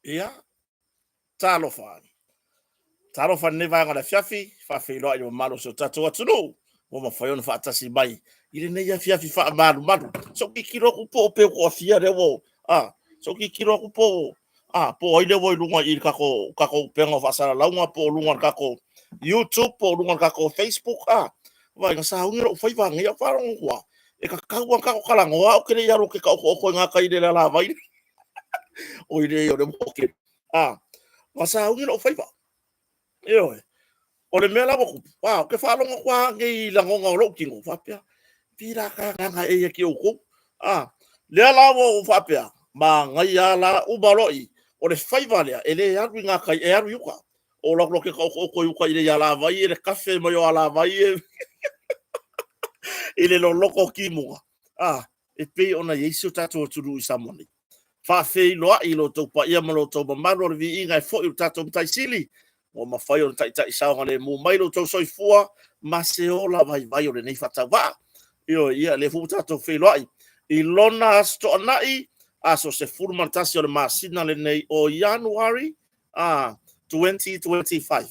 Ia, talofa. Talofa lenei vaega o le afiafi, faafeiloai i le mamalu o si o tatou atunuu, ua mafai ona faatasi mai i lenei afiafi faamalumalu. Se i ou tilotilo atu po o peu toafia lea ua, a, se i ou tilotilo atu po o, a, po o ai lea ua i luga i le tatou, tatou upega o faasalalauga po o luga o le tatou YouTube po o luga o le tatou Facebook, a. Vaai, na sauni lou faiva ananei, ae ou faalogo atu lava, e tatau lava ona tatou talanoa, ae ou te le i alu ou te taotooto i gatai i le alavai. Oi le, o le moke. A, na sauni lou faiva. Ioe. O le mea la ua tupu, a, ou te faalogo atu lava nei i lagona o lou tino, faapea, pi la ta agaga ea ia te outou. A, lea la ua ou faapea, manaia lava la, uma loa i, o le faiva lea, e le alu i gatai, e alu i uta. O lau loke taotooto i uta i le alavai e le kafe mai o alavai e i le loloto o timuga. A, e pei ona i ai si o tatou atunuu i Samoa nei. Faafeiloai i lo outou paia ma lo outou mamalu o le viiga e foi i lo tatou Matai Sili, ua mafai ona taitai saogalemu mai lo outou soifua ma se ola vaivai o lenei faatauvaa. Ioe, ia, lea foi ua tatou feiloai i lona Aso Toonai, aso 11 o le masina lenei o Ianuari 2025.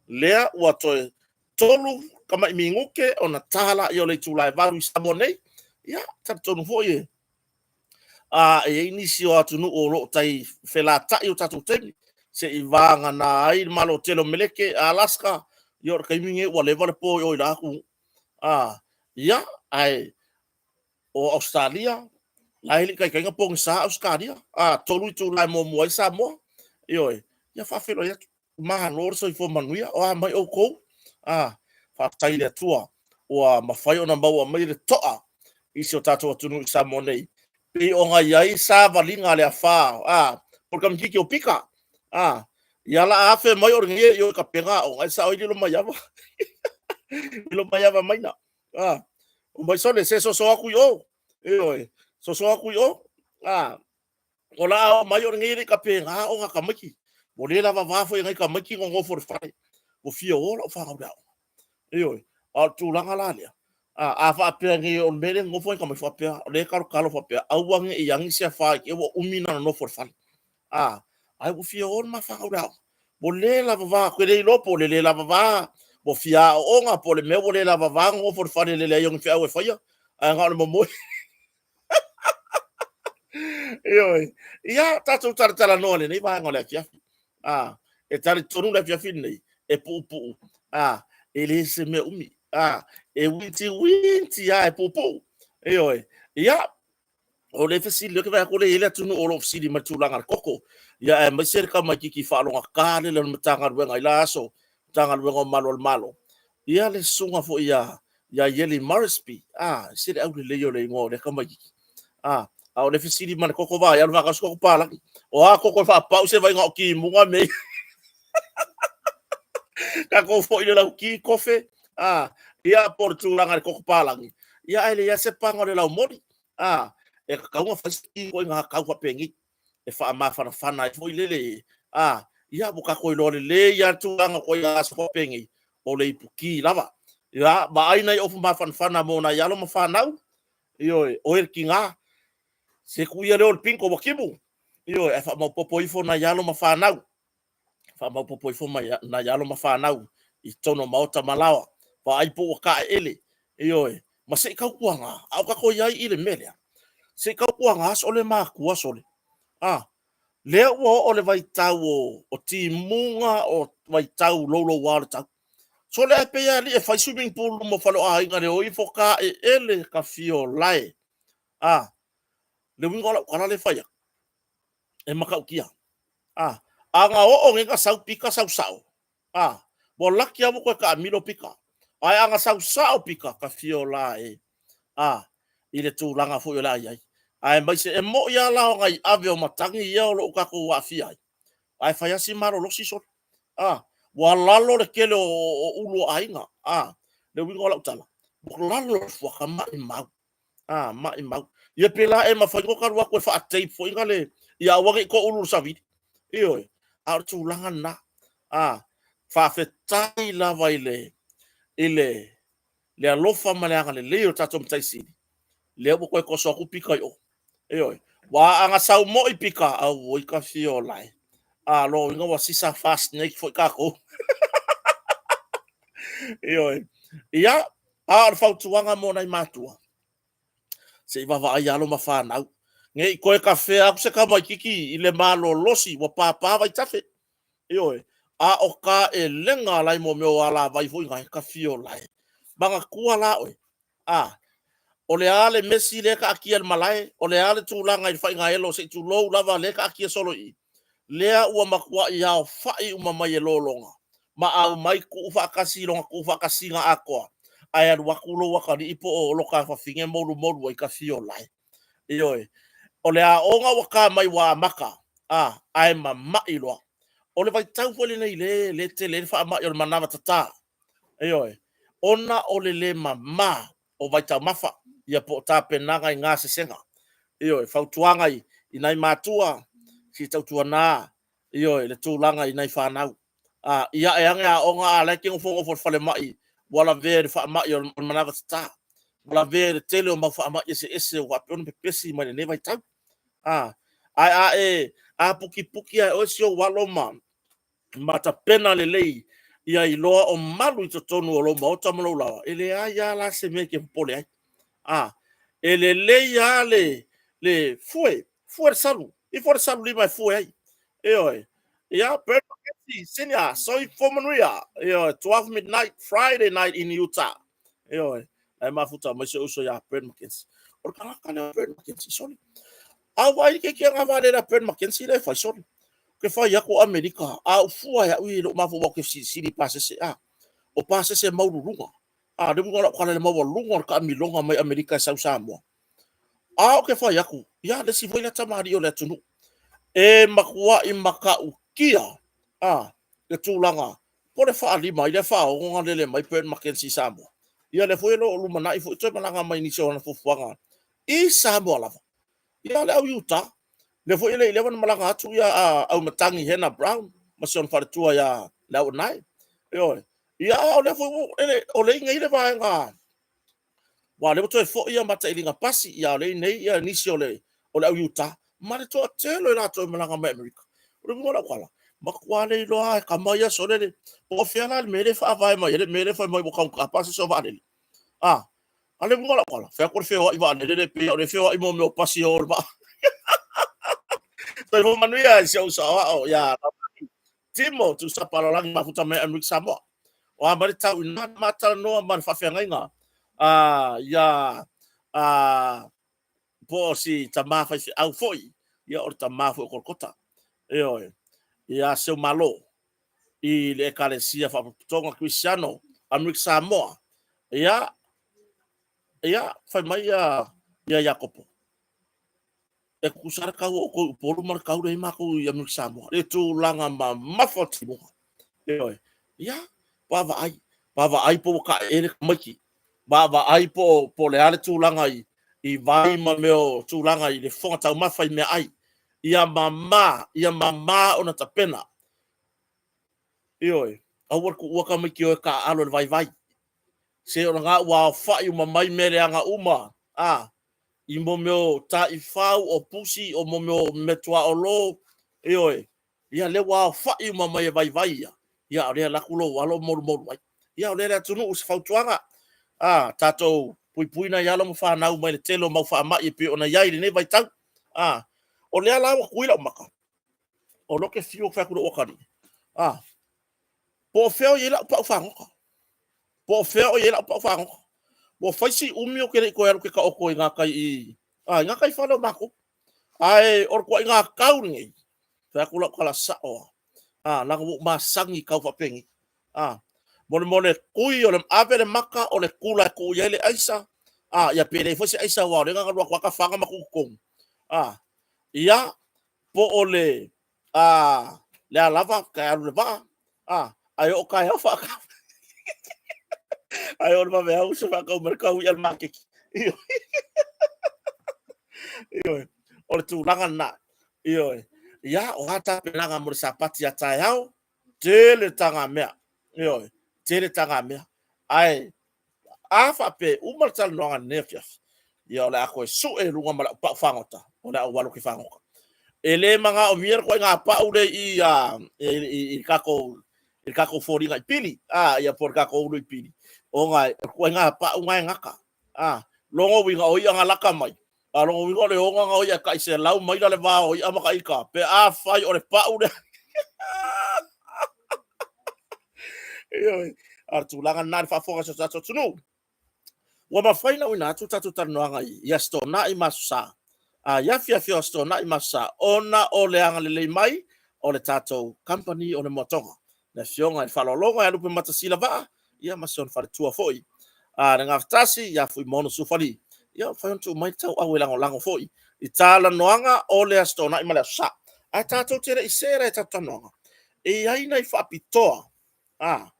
Lea ua toe 3 tamai minute ona ta laia o le itula e 8 i Samoa nei. Ia, talitonu foi e a e i ai nisi o atunuu o lo o tai felatai o tatou taimi, se i vagana ai le Malo tele o Meleke, Alaska, ia o le taimi lenei ua leva le po i o i la atunuu. A, ia, ae o Ausetalia, la e le i taitai ona pogisa Ausetalia, a, 3 itula e muamua ai Samoa. Ioe, ia faafeiloai atu. Malo le soifua manuia, o a mai outou? A, faafetai i le Atua ua mafai ona maua mai le toa i si o tatou atunuu i Samoa nei, pei ona i ai savaliga a le afa, a, po o le tamaitiiti o Pita, a, ia la afe mai o lenei e i o i tapena aoga, e sao ai lilo mai ava, lilo mai ava maina, a, o mai sole, se soso atu i o, ioe, soso atu i o, a, O la a oo mai o lenei e le i tapena aoga tamaiti. Ua le lava va foi e nai tamaiti nonofo i le fale. Ua fia o lau fanau i le aoga. Ioe. A o le tulaga la lea, a, a faapea nei o le mea lea nonofo ai tamaiti faapea, o lea e talotalo faapea, aua ne i agi se afa i te i ua umi ona nonofo i le fale. A, ae ua fia o le ma fanau i le aoga. Ua le lava va, ou te le iloa po o le le lava va, ua fia aooga, po o le mea ua le lava va nonofo i le fale i le leai o ni feau e faia, ae na o le momoe. Ioe. Ia, tatou talatalanoa i lenei vaega o le afiafi. A, e talitonu le afiafi lenei, e puupuu. A, e le se mea umi. A, e uitiuiti lava e puupuu. Ioe. Ia, o le fesili, ou te vaai atu o lea e i ai le atunuu o lo o fesili mai i le tulaga o le koko. Ia, aemaise le tamaitiiti faalogogata lele o le Matagaluega i la aso, Matagaluega o Malu o le Malo. Ia, le susuga foi ia ia Ieli Morrisby, a, e ese le aulelei o le igoa o lea tamaitiiti. A, a o le fesili ma le koko vaai alu faatasi koko palagi. O a koko e faapau se vaaiga o timuga mea ia. Tatou foi i le lauti kofe, a, ia po o le tulaga i le koko palagi. Ia ae leai lava se paga o le laumoli. A, e tatau ona fai se ti ituaiga tau faapenei. E faamafanafana ai foi lele, a, ia ua tatou iloa lelei lava le tulaga o ituaiga aso faapenei, o le ipuki lava. Ia, vaai nai ofu mafanafana mo nai alo ma fanau, ioe, oe le tiga, se tuu ia lea o le bingo ua timu, ioe, ae faamaopoopo ifo nai alo ma fanau, faamaopoopo ifo mai nai alo ma fanau i totonu o maota ma laoa, vaai po ua taeele, ioe, ma se i tautuaga, a o tatou i ai i le mea lea, se i tautuaga sole matua sole, a, lea ua oo le vaitau o timuga, o vaitau louloua o le tau. Sole ae pei alii e fai swimming pool luma o fale o aiga le o ifo taeele ka fio lae. A, le uiga o lau tala lea e fai atu, e matautia. A, a na oo nei na sau pika sau sao, a, ua laki lava ua toe taamilo pika. Ae a na sau sao pika, ka fio lae. A, i le tulaga foi o le a i ai. Aemaise, e moni lava la o nai ave o matagi ia o lo o tatou aafia ai, ae fai lava si malolosi sole. A, ua lalo le tele o ulu o aiga. A, le uiga o lau tala, ua lalo le fuata maimau. A, maimau. Ia pe la e mafai ona alu atu e faa-tape foi na le, ia aua ne i toulu i le savili. Ioe. A o le tulaga lena. A, faafetai lava i le, i le, le alofa ma le agalelei o le tatou Matai Sili, lea ua toe toso atu pika i o. Ioe. Aua a na sau moi pika, auoi ka fia o lae. A lona uiga ua sisa fast nei foi takou. Ioe. Ia, a o le fautuaga mo nai matua, se i vaavaai alo ma fanau. Ne i toe tafea atu se tamaititi i le malolosi ua papa vaitafe. Ioe. A o taelega la i mo mea o alavai foi na e tafiolae. Manatua la oe, a, o le a le mesi lea e taatia i le malae, o le a le tulaga i le faigaelo, se i tulou lava lea e taatia solo i i, lea ua matuai aofai uma mai e lologa ma aumai tuu faatasi i lona tuufaatasiga atoa, ae alu atu lou atalii po o lota afafine molumolu ai tafiolae. Ioe. O le aoga ua ta mai ua amata, a, ae mamai loa. O le vaitau foi lenei lea e tele ai le faamai o le manava tata. Ioe. Ona o le le mama o vaitaumafa, ia po o tapenaga i gasesega. Ioe. Fautuaga i nai matua, se i tautuana, ioe, le tulaga i nai fanau. A, ia ae ane aoga a o la e te nofonofo i le falemai ua lavea i le faamai o le manava tata, ua lavea i le tele o mau faamai eseese ua faapea ona pepesi mai lenei vaitau. A, ae a e aputiputi lava e oe si ou alo ma tapena lelei ia iloa o malu i totonu o lou maota ma lou laoa, e leai lava la se mea e te popole ai. A, e lelei lava le fue, fue le salu, ifo le salu lima e fue ai. Ioe. Ia, Bert McKenzie, Senior, soifua manuia. Ioe, 12 midnight, Friday night in Utah. Ioe, ae mafuta mai si ou uso ia Bert McKenzie. O le tagata lea o Bert McKenzie, sole. A ua ai le keiki a ngā vaalele a Bert McKenzie lea e fai, sole. Ke fai aku o Amerika, a u fua e au i lou mafaufau ke fesilisili i pasese, a. O pasese maualuluga. A, le uiga o lau tala i le maualuluga o le taamiloga mai Amerika e sau Samoa. A o ke fai aku, ia, le isi foi lea tamalii o le atunuu. E matuai matautia, a, le tulaga, po o le faalima ai lea faaono ona lele mai Bert McKenzie i Samoa. Ia, lea foi o lo o lumanai foi toe malaga mai i nisi o ana fuafuaga i Samoa lava. Ia, le au Utah, lea foi e le i leva ona malaga atu ia Auimatagi Hannah Brown ma si ona faletua ia Leauanae. Ioe. Ia, a o lea foi o lea e i inei le vaega Aua o lea ua toe foi ia matailiga pasi, ia o lea e i inei ia nisi o le au Utah, ma le toatele o i latou e malaga mai Amerika. O le uiga o lau tala, matua le iloa lava e tama ia sole le, po o fea la le mea lea e faavae mai ai le mea lea fai mai ua taugata pasese o vaalele. A, a le uiga o lau tala, fai atu o le feoai vaalele lea pei o le feoai mo mea o pasi o le vaa. Soifua manuia i si ou saoao ia Timo Tuusapa Lalagi Mafuta mai Amerika Samoa. O a mai le tau ina ma talanoa ma le faafeagaiga ia po o si tamā faifeau foi, ia o le tamā foi o Kolokota. Ioe, ia Seumalo i le Ekalesia Faapotopotoga Kerisiano Amerika Samoa. Ia, ia, fai mai ia, ia Iakopo, e tutusa le tau o outou i Upolu ma le tau lea i matou i Amerika Samoa. Le tulaga mamafa o timuga. Ioe. Ia, vaavaai. Vaavaai po ua taeele tamaiti. Vaavaai po o le a le tulaga i vai ma mea o tulaga i le fofoga taumafa i meaai. Ia mama, ia mama ona tapena. Ioe. Aua le tuua tamaiti o e taaalo i le vaivai. Se o lena ua aofai uma mai mea leaga uma. A, i mo mea o taifau, o pusi, o mo mea o metuaolo, ioe, ia lea ua aofai uma mai e vaivai ia, ia o lea alu atu lou alo molumolu ai. Ia o lea le atunuu se fautuaga, a, tatou puipui nai alo ma fanau mai le tele o mau faamai e pei ona i ai i lenei vaitau. A, o lea la ua tui lau maka, o lea ou te fiu e fai atu i lou atalii, a, po o fea o i ai lau pau fagota? Po o fea o i ai lau pau fagota? Ua fai si umi ou te le i toe alu ke taoto i gatai i, a, i gatai fale o matou. Ae o le tuaiga tau lenei, fai atu lau tala sao lava, a, leaga ua ou masani i tau faapenei. A, molemole tui o le ave le maka o le kula e tuu i ai le aisa, a, ia pe leai foi se aisa aua o lea na alu atu lava tafaga ma tuu i totonu. A, ia, po o le a le a lava, ka alu le vaa, a, ae oo taeao faakau. Ae oo le vaveao se faakau mai le tau i'a i le maketi. Ioe, o le tulaga lena. Ioe, ia, o a tapenaga mo le Sapati a taeao, tele tagamea. Ioe, tele tagamea. Ae a faapea e uma le talanoaga i lenei afiafi, ia o le a toe sue i luga ma lau pau fagota, o le a ou alu ou te fagota. E le magaomia le ituaiga pau lea i i i tatou i le tatou foliga i pili, a, ia po o le tatou ulu i pili, ona o le ituaiga pau lena e gata. A, lona uiga o i'a na laka mai, a lona uiga o le ogaga o i'a e tai 100 maila le va o i'a ma ita, pe afai o le pau lea. Ioe, a o le tulaga lena i le faafofoga a si o tatou atunuu. Ua mafai ona auina atu tatou talanoaga i Aso Toonai ma Aso Sa, a i afiafi o Aso Toonai ma Aso Sa, ona o le agalelei mai o le tatou kamupani o le Moatoga, le Afioga i le Faaaloaloga ia Lupematasila Vaa, ia ma si ona faletua foi, a le Gafatasi ia Fuimaono Sufali. Ia ua mafai ona tuu mai le tauau e lagolago foi i talanoaga o le Aso Toonai ma le Aso Sa. Ae tatou te le i see la i tatou talanoaga, e i ai nai faapitoa A,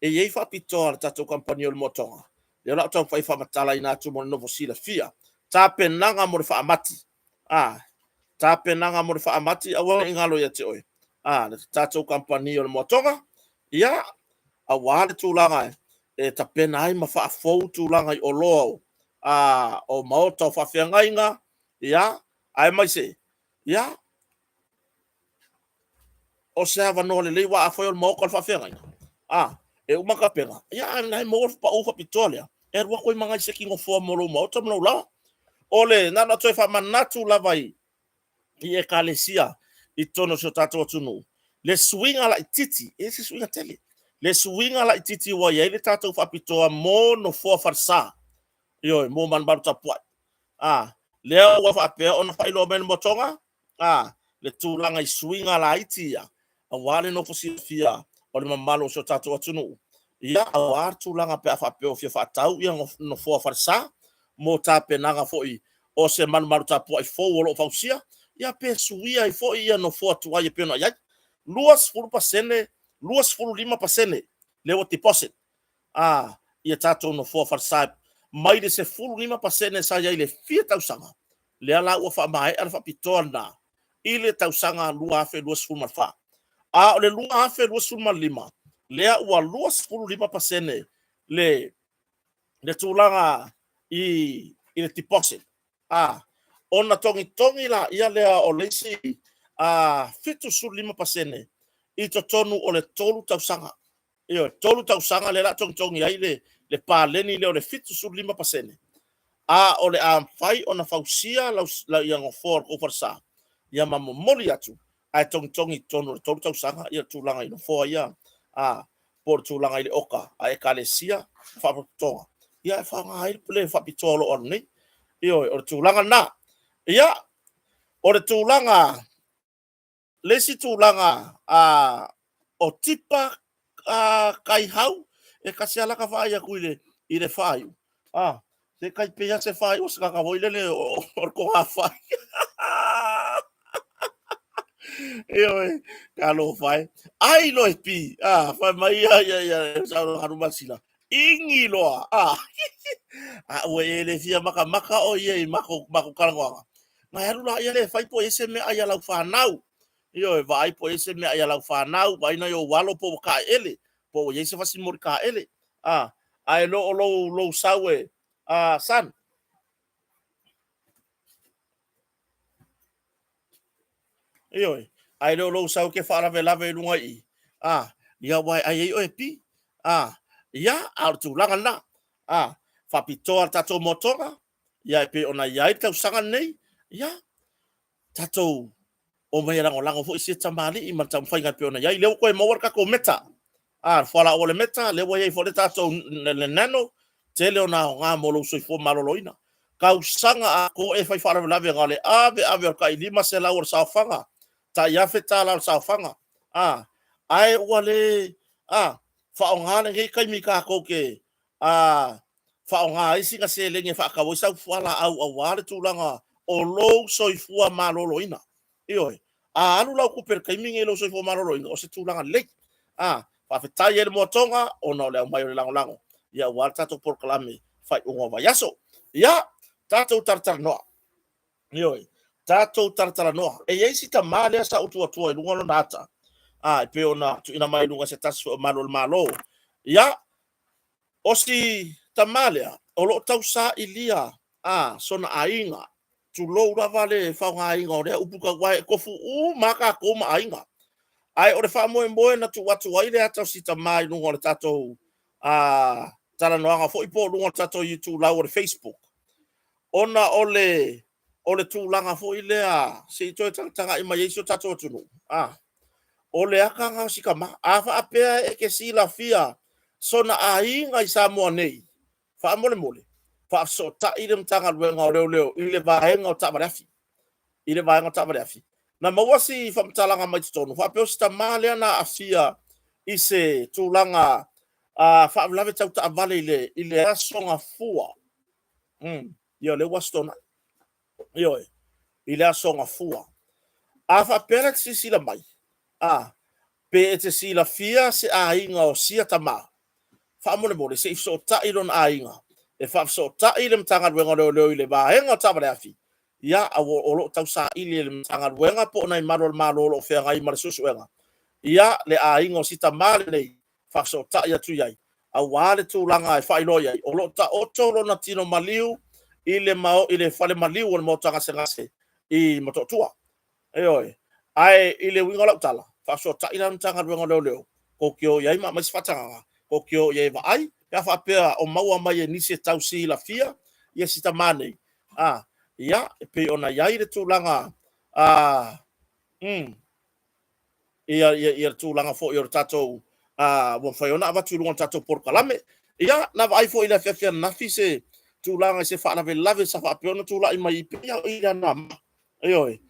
e i ai faapitoa a le tatou kamupani o le Moatoga, lea o le a ou taumafai e faamatalaina atu mo le nofo silafia. Tapenaga mo le faamati. A, tapenaga mo le faamati, aua ne i galo ia te oe. A, le tatou kamupani o le Moatoga, ia, aua le tulaga e tapena ai ma faafou tulaga i oloa a, o maota o faafeagaiga, ia, aemaise, ia, o se avanoa lelei, aua afai o le maota o le faafeagaiga, a, e uma tapena, ia a o lena e maua le pau faapitoa lea, e alu atu ai ma nai seki nofoa mo lou maota ma lou laoa. O le na ona toe faamanatu lava i Ekalesia i totonu o si o tatou atunuu, le suiga laitiiti, e le se suiga tele, le suiga laitiiti ua i ai le tatou faapitoa mo nofoa falesa, ioe, mo malumalu tapuai. A, lea ua faapea ona faailoa mai e le Moatoga, a, le tulaga i suiga laiti ia, aua le nofo silafia o le mamalu o si o tatou atunuu, ia, aua le tulaga pe a faapea ua fia faatau ia nofoa falesa mo tapenaga foi o se malumalu tapuai fou o lo o fausia, ia pe suia ai foi ia nofoa tuai e pei ona i ai. 20%, 25% lea ua deposit a ia tatou nofoa falesa mai le 15% sa i ai i le fia tausaga, lea la ua faamaea le faapitoa lena i le tausaga 2024. A o le 2025, lea ua 25% le tulaga i le deposit, a, ona togitogi laia lea o le isi 75% i totonu o le 3 tausaga. Ioe, 3 tausaga lea o le a togitogi ai le paleni lea o le 75%, a o le a mafai ona fausia ia nofoa o le tou falesa, ia ma momoli atu, ae togitogi i totonu o le 3 tausaga ia tulaga i nofoa ia, a, po o le tulaga i le oka a Ekalesia ma faalapotopotoga, ia e faaaoga ai le faapitoa o lo o alu nei. Ioe, o le tulaga lena. Ia, o le tulaga le isi tulaga a, o tipa a, kaihau, e tasi lava lata vaai atu i le faaiu, a, se tai pei lava se faaiu o se tagata foi lele o le togafai. Ioe, talofa e. Ai loa e pi, a, fai mai ia, ia, ia, saunoaga a Lumasila, igi loa, a, a ua e le fia makamaka o ia i matou, matou talanoaga. Na e alu laia lea e fai po o i ai se meaai a lau fanau. Ioe, vaai po o i ai se meaai a lau fanau, vaai nai ou alo po ua taeele, po ua i ai se fasimoli taele. A, ae le o lou, lou sau e, a, son. Ioe, ae le o lou sau e te faalavelave i luga i i. A, ia aua e ai ai oe e pi. A, ia, a o le tulaga lena. A, faapitoa le tatou moatoga, ia e pei ona i ai le tausaga lenei, ia, tatou omai e lagolago foi sia tamalii ma le taumafaiga e pei ona i ai. Lea ua toe maua le tatou meta, a, le fualaau a le meta, lea ua i ai foi le tatou le nano, tele ona aoga mo lou soifua maloloina. Tausaga atoa e fai faalavelave na o le ave ave o le tai 500 o le saofaga, tai $1000 o le saofaga, a, ae ua le, a, faaaoga lenei taimi tatou te a faaaoga ai sina seleni e faatau ai sau fualaau aua le tulaga o lou soifua maloloina. Ioe. A alu lau tupe i le taimi lenei i lou soifua maloloina, o se tulaga lelei. A, faafetai ai le Moatoga ona o le aumai o le lagolago, ia aua le tatou polokalame faaiuga o vaiaso. Ia, tatou talatalanoa. Ioe, tatou talatalanoa. E i ai si tama lea sa ou tuatua i luga o lona ata, a, e pei ona tuuina mai i luga e se tasi foi o malu o le Malo. Ia, o si tama lea, o lo o tausailia a sona aiga. Tulou lava le faaaogaina o lea upu aua e tofu uma lava tatou ma aiga. Ae o le faamoemoe na tuu atu ai le ata o si tama i luga o le tatou talanoaga foi po o luga o le tatou itulau o le Facebook, ona o le o le tulaga foi lea se i toe tagatagai mai ai si o tatou atunuu, a, o le ata lena o si tama. A faapea e te silafia sona aiga i Samoa nei, faamolemole, faafesootai le Matagaluega o Leoleo i le vaega o taavale afi. I le vaega o taavale afi. Na maua si faamatalaga mai totonu, faapea o si tama lea na aafia i se tulaga faalavelave tau taavale i le Aso Gafua. Ia o lea ua Aso Toonai. Ioe, i le Aso Gafua. A faapea la e te silasila mai, a, pe e te silafia se aiga o sia tama, faamolemole se i fesootai i lona aiga, e faafesootai le Matagaluega o Leoleo i le vaega o taavale afi, ia, o lo o tausaili e le Matagaluega po o nai malu o le Malo o lo o feagai ma le suesuega, ia, le aiga o si tama lenei, faafesootai atu i ai, aua le tulaga e faailoa i ai, o lo o taoto lona tino maliu i le fale maliu o le Maota Gasegase i Motootua. Ioe. Ae i le uiga o lau tala, faafesootai la le Matagaluega o Leoleo, tou te o i ai ma aumai se faatagaga, tou te o i ai e vaai, pe a faapea o maua mai e nisi e tau silafia ia si tama nei, a, ia, e pei ona i ai le tulaga, a, ia, ia, ia le tulaga foi o le tatou ua mafai ona avatu i luga o le tatou polokalame. Ia, na vaai foi i le afiafi ananafi se tulaga i se faalavelave sa faapea ona tulai mai i pei i le Anoamaa. Ioe,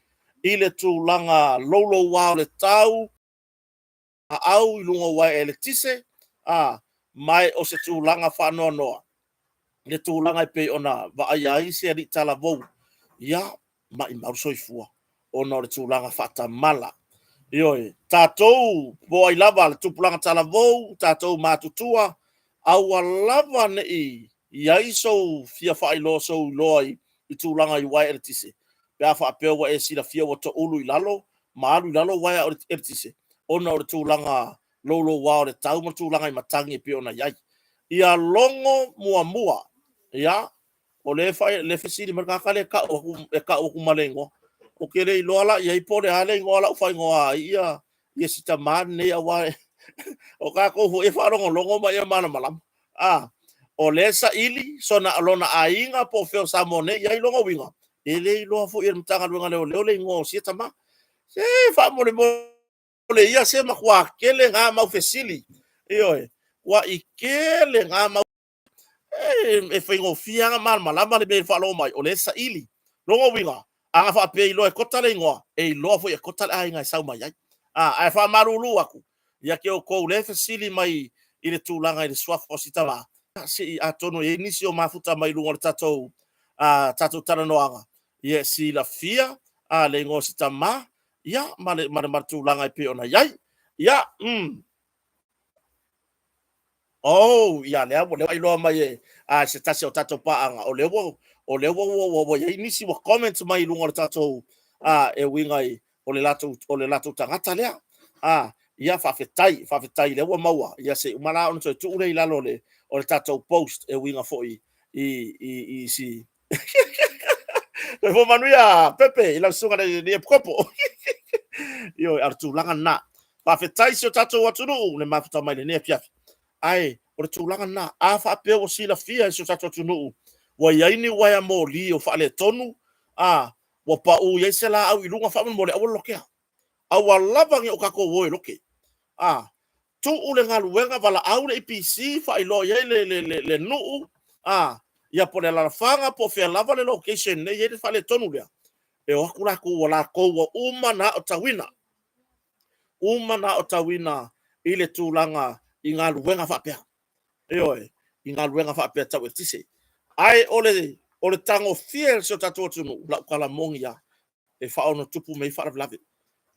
i le tulaga louloua o le tau, aau i luga o uaea eletise, a, ma o se tulaga faanoanoa le tulaga e pei ona vaaia ai se alii talavou, ia, maumau le soifua ona o le tulaga faatamala. Ioe, tatou po o ai lava le tupulaga talavou, tatou matutua, aua lava ne i i ai sou fia faailoa sou iloa i tulaga i uaea eletise, pe a faapea ua e silafia ua toulu i lalo ma alu i lalo uaea eletise, ona o le tulaga louloua o le tau ma tulaga i matagi e pei ona i ai. Ia logo muamua, ia, o lea e fesili mai le tagata lea e tau atu, e tau atu ma le igoa. Ou te le iloa la i ai po o le a le igoa la ua faaigoa ai ia si tama lenei, aua o tatou foi e faalogologo ma ia malamalama. A, o lea e saili sona lona aiga po o fea o Samoa nei. Ia, lona uiga, e le iloa foi e le Matagaluega o Leoleo le igoa o sia tama. Se faamolemole ia, se matua tele na mau fesili. Ioe, matua tele na mau e faigofie lava ona malamalama le mea i le faalogo mai o lea e saili. Lona uiga, a na faapea e iloa e Kota le igoa, e iloa foi e Kota le aiga e sau mai ai. A, ae faamalulu atu ia te outou lea e fesili mai i le tulaga i le suafa o si tama, se i atonu e i ai nisi o mafuta mai luga o le tatou, tatou talanoaga, ia e silafia le igoa o si tama, ia, ma le, ma le, ma le tulaga e pei ona i ai. Ia, Oh, ia lea ua iloa mai e se tasi o tatou paaga, o lea ua o lea ua ua ua i ai nisi ua comment mai i luga o le tatou e uiga i o le latou o le latou tagata lea. A, ia faafetai, faafetai lea ua maua. Ia se i uma la ona toe tuu lea i lalo o le o le tatou post e uiga foi i i i si Soifua manuia Pepe i lau susuga i le Epikopo. Ioe, a o le tulaga lena. Faafetai si o tatou atunuu le mafuta mai lenei afiafi. Ae o le tulaga lena, a faapea ua silafia e si o tatou atunuu ua i ai ni uaea moli o faaletonu, a ua pau i ai se laau i luga, faamolemole aua le lokea. Aua lava ne i o tatou o e loke. A tuu le galuega, valaau le EPC, faailoa i ai le, le, le, le nuu, a ia po o le alalafaga po o fea lava le location nei e i ai le faaletonu lea, e o atu latou ua latou ua uma ona aotauina, uma ona aotauina i le tulaga i galuega faapea. Ioe, i galuega faapea tau eletise. Ae o le, o le tagofia e si o tatou atunuu, lau tala moni lava, e faaonotupu mai ai faalavelave.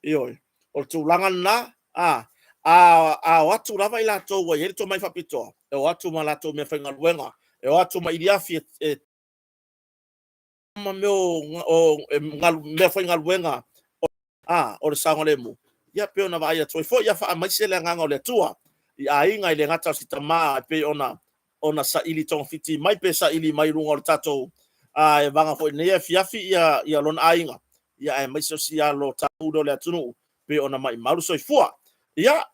Ioe, o le tulaga lena, a, a, a o atu lava i latou ua i ai le tomai faapitoa, e o atu ma latou meafaigaluega, e o atu ma iliafi e, e ma mea o, o meafaigaluega a, o le saogalemu. Ia pei ona vaai atu ai foi, ia faamaise le agaga o le Atua i aiga, e le gata o si tama e pei ona ona saili togafiti mai pe saili mai luga o le tatou A e vaga foi nei afiafi ia ia lona aiga, ia aemaise o si alo tapu lea o le atunuu pei ona maimau le soifua. Ia,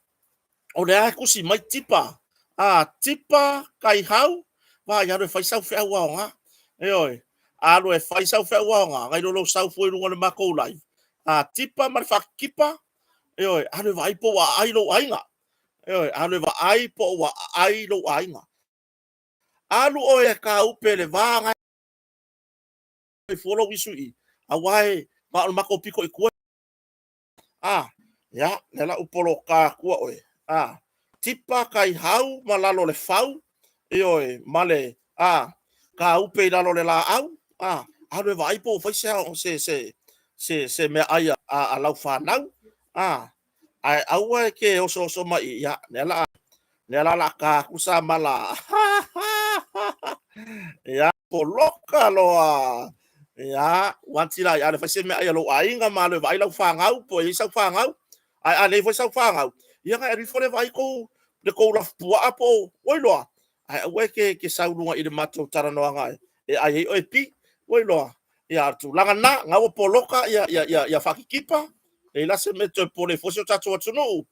o lea e tusi mai Tipa, a Tipa Kaihau, vaai alu e fai sau feau aoga. Ioe, alu e fai sau feau aoga, nai lo lou sau fua i luga o le matou live. A Tipa ma le Fakipa, ioe, alu e vaai po ua aai lou aiga. Ioe, alu e vaai po ua aai lou aiga. Alu oe e kaupe le va na e fua lou isu i i, aua e na o le matou pito i tua. A, ia, lea la u poloka atua oe. A, Tipa Kaihau ma lalo o le fau, ioe, ma le, a, kaupe i lalo o le laau, a, alu e vaai po ua fai se, se, se, se, se meaai a, a lau fanau, a, ae aua e te osooso mai i, ia, lea la, lea la la ta atu sa mala. Ia, poloka loa. Ia, ua atila ai, a le fai se meaai a lou aiga ma alu e vaai lau fanau, po o i ai sau fanau. Ae a leai foi sau fanau, ia na e alu ifo lea e vaai tou, le tou lafupuaa po o, ua iloa. Ae aua e te, te sau i luga i le matou talanoaga e ai ai oe pi, ua iloa. Ia, o le tulaga lena, na ua poloka ia, ia, ia, ia Fakikipa, leai la se mea e toe popole ai fua si o tatou atunuu.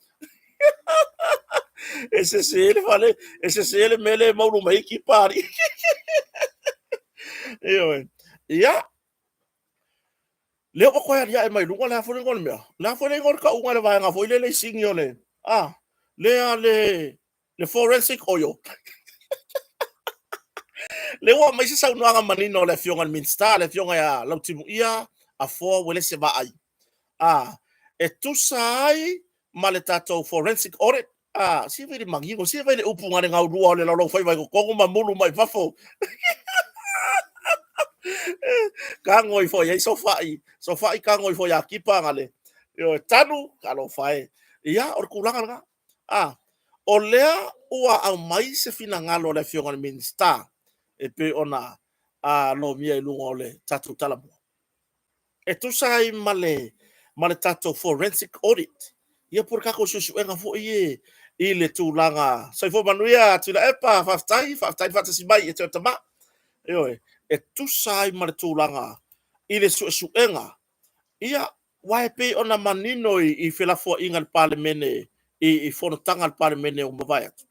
E sese le fale, e sese le mea lea e maulu mai ai kipa alii. Ioe. Ia, lea ua toe aliae mai luga le a foi le igoa o le mea. Le a foi le igoa o le tauga i le vaega foi lele i sini o le, a, lea le, le forensic oil. Lea ua aumai se saunoaga manino a le Afioga i le Minisita, le Afioga ia Lautimuia Afoa Uelese Vaai, a, e tusa ai ma le tatou forensic audit, a, sia fai le manino, sia fai le upu na le gaulua o le laulaufaiva i totonu ma mulu mai fafo. Tago ifo i ai sofai, sofai tago ifo ia Kipa na le, ioe, tanu, talofa e. Ia, o le tulaga lena. A, o lea ua aumai se finagalo o le Afioga i le Minisita e pei ona a, lomia i luga o le tatou Talamua, e tusa ai ma le, ma le tatou forensic audit, ia po o le tatou suesuega foi e i le tulaga. Soifua manuia Tuilaepa, faafetai, faafetai le faatasi mai e te o tama. Ioe, e tusa ai ma le tulaga i le suesuega, ia, Aua e pei ona manino i felafoaiga a le Palemene i fonotaga a le Palemene ua mavae atu,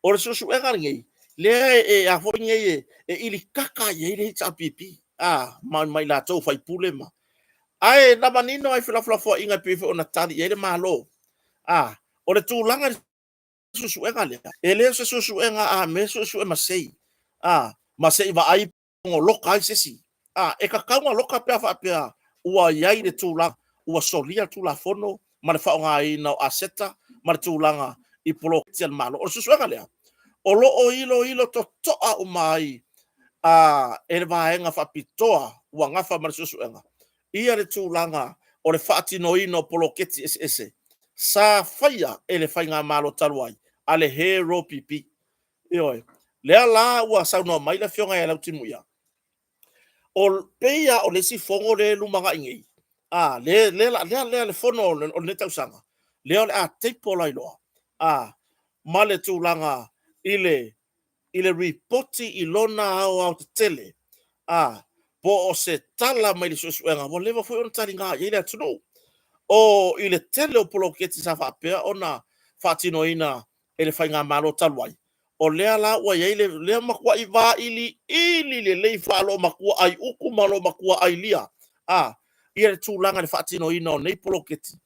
o le suesuega lenei, lea e a foi nei e ilikaka i ai le HRPP, a, ma i latou sui usufono ma. Ae na manino lava i felafolafoaiga e pei foi ona tali i ai le Malo, a, o le tulaga i le suesuega lea, e le o se suesuega a mea suesue ma sei, a, ma se i vaai loka ai se isi. A, e tatau ona loka pe a faapea ua i ai le tulaga ua solia le Tulafono ma le faaaogaina o aseta ma le tulaga i poloketi a le Malo. O le suesuega lea, o lo o iloilo totoa uma ai a, e le vaega faapitoa ua nafa ma le suesuega ia le tulaga o le faatinoina o poloketi eseese sa faia e le Faigamalo talu ai a le HRPP. Ioe. Lea la ua saunoa mai le Afioga ia Lautimuia, o pei lava o le isi fono lea e lumanai nei, a, le, le, lea, lea le fono o lenei tausaga, lea o le a table ai loa, a, ma le tulaga i le, i le ripoti i lona aoaotetele, a, po o se tala mai le suesuega ua leva foi ona taliga i ai le atunuu. O i le tele o poloketi sa faapea ona faatinoina e le faigamalo talu ai, o lea la ua i ai le lea matuai vailiili lelei faa-loomatua aiutu ma loomatua ailia, a, ia le tulaga i le faatinoina o nei poloketi,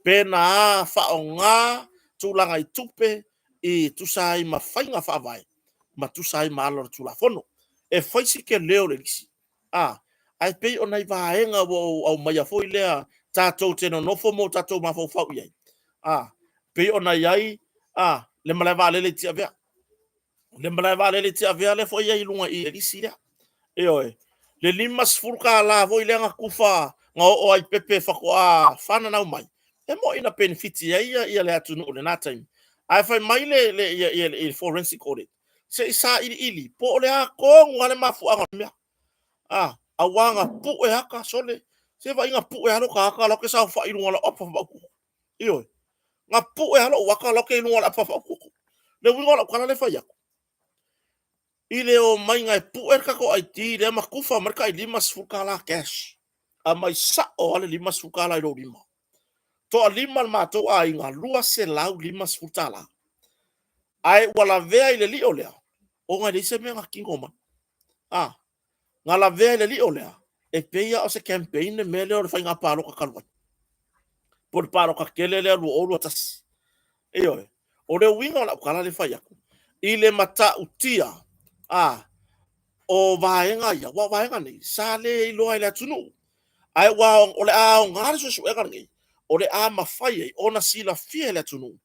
pe na faaaoga tulaga i tupe i tusa ai ma faiga faavae ma tusa ai ma ala o le Tulafono. E fai si tele o le lisi, a, ae pei o nai vaega ua ou aumaia foi lea tatou te nonofo ma o tatou mafaufau i ai, a, pei ona i ai, a, le malae vaalele i Tiavea. Le malae vaalele i Tiavea lea foi e i ai i luga i le lisi lea. Ioe. Le $50 foi lea na tufa na oo ai Pepe faatoa fananau mai, e moni na penefiti ai ia le atunuu i lena taimi. Ae fai mai le, le, ia, ia, le forensic audit, se i sailiili po o le a tonu lava le mafuaaga o le mea. A, aua na pue ata, sole, se vaai na pue lava lota ata la e te saofai i luga o lau apa maaututu. Ioe. Na pue lava lou ata la e i luga o le apa maaututu. Le uiga o lau tala lea e fai atu. I le omaiga e pue le tatou ID lea ma tufa mai le tai $50 cash. Aumai sao lava le $50 i lou lima. Toalima le matou aiga, $250. Ae ua lavea i le lio lea, ona e leai se mea na tino mai. A, na lavea i le lio lea, e pei lava o se campaign le mea lea o le faiga palota talu ai. Po o le palota tele lea 2021. Ioe. O le uiga o lau tala lea e fai atu, i le matautia a, o vaega ia, aua o vaega nei, sa le iloa e le atunuu. Ae ua, o le a aoga le suesuega lenei, o le a mafai ai ona silafia e le atunuu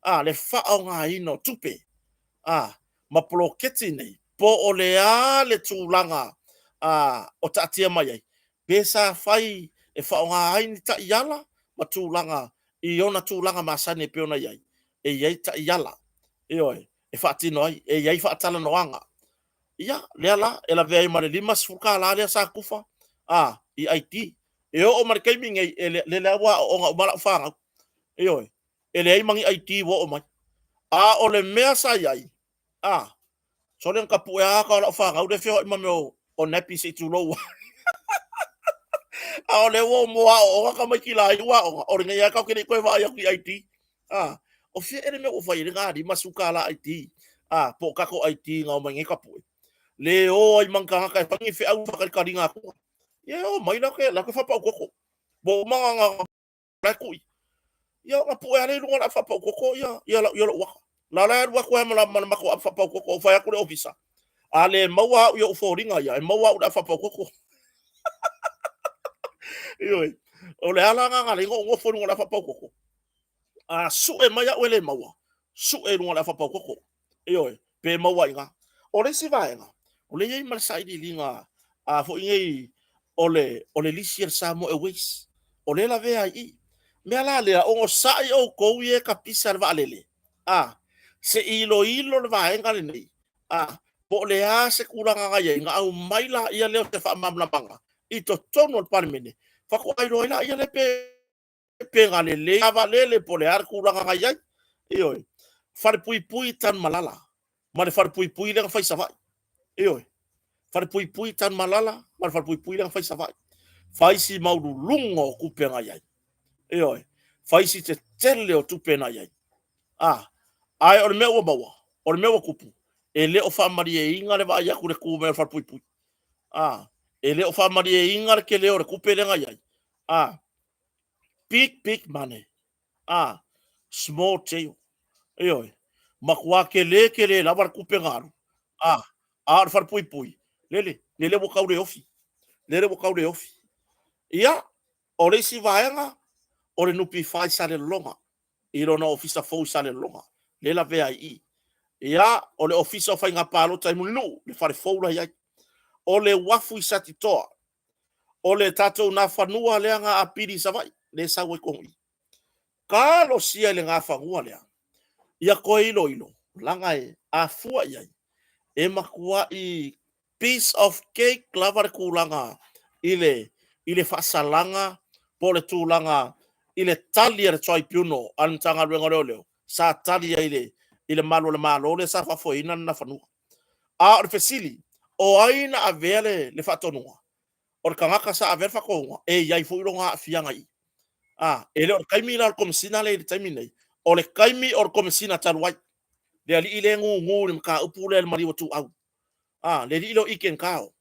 a, le faaaogaina o tupe a, ma poloketi nei, po o le a le tulaga a, o taatia mai ai, pe sa fai e faaaoga ai ni taiala ma tulaga i ona tulaga masani e pei ona i ai, e i ai taiala, ioe, e faatino ai, e i ai faatalanoaga. Ia, lea la, e lavea ai ma le $50 lea sa tufa a, i ID. E oo mai le taimi nei, e le, lea ua aooga uma lau fanau. Ioe, e leai ma ni ID ua oo mai. A o le mea sa i ai, a, sole na tapue lava ata o lau fanau lea e feoai ma mea o nappies se i tulou. A o lea ua mo aooga tamaiti la ua aoga, o lenei lava tatou te le i toe vaai atu i ID. A, o fea ea le mea ua fai ai lena $50 ID? A, po o tatou ID na omai nei tapue. Le o ai ma ni tagata e fai ni feau faatalitaliga atu. Ia e omai la te faapautoto. Ua uma ona la e tui. Ia ona pue lava lea i luga o le apu faapautoto ia, ia, ia lou ata. La la e alu atu ai ma le matou apu faapautoto, ou fai atu le ofisa, a le maua au i ou foliga ia, e maua au i le apu faapautoto. Ioe. O le ala lena na ala ai ona ou nofo i luga o le apu faapautoto. A sue mai au e le maua, sue i luga o le apu faapautoto. Ioe, pe maua i ina. O le isi vaega, o lea e i ai ma le sailiiliga a foi nei o le, o le lisi a le Samoa Airways, o lea e lavea ai i i. Mea la lea, onosai outou ia e tapisa le vaalele, a, se i iloilo le vaega lenei, a, po o le a se tulaga na i ai, ona aumai laia lea o se faamalamalamaga i totonu o le Palemene, faatoa iloa ai laia lea pe pe na lelei a vaalele po o le a le tulaga na i ai. Ioe. Falepuipui Tanumalala ma le falepuipui lea na fai i Savaii. Ioe. Falepuipui Tanumalala ma le falepuipui lea na fai i Savaii. Fai si maululuga o tupe na i ai. Ioe. Fai si tetele o tupe na i ai. A, ae o le mea ua maua, o le mea ua tupu, e le o faamalieina le vaai atu i le tu mai o le falepuipui. A, e le o faamalieina le tele o le tupe lea na i ai. A, big, big money. A, small jail. Ioe, matua tele tele lava le tupe na alu. A, a o le falepuipui, lele, lele ua tau le ofi. Lele ua tau le ofi. Ia, o le isi vaega, o le NPF i Salelologa, i lona ofisa fou i Salelologa, lea e lavea ai i i. Ia, o le ofisa o Faiga Palota i Mulinuu, le fale fou la i ai. O le uafu i Satitoa, o le tatou nafanua lea na apili i Savaii, lea e sau ai tonu i. Talosia i le nafanua lea, ia toe iloilo, leaga e afua i ai, e matuai piece of cake lava le tulaga i le, i le faasalaga po o le tulaga i le tali a le Tribunal a le Matagaluega o Leoleo, sa tali ai i le, i le malu o le Malo lea sa faafoeina le nafanua. A o le fesili, o ai na avea le, le faatonuga? O le tagata sa avea le faatonuga, e i ai foi lona aafiaga i i. A, e le o le taimi la o le Komesina lea i le taimi nei, o le taimi o le Komesina talu ai, le alii lea e gugu i le mataupu lea i le maliu ituau. A, le alii lea o Ken Kao.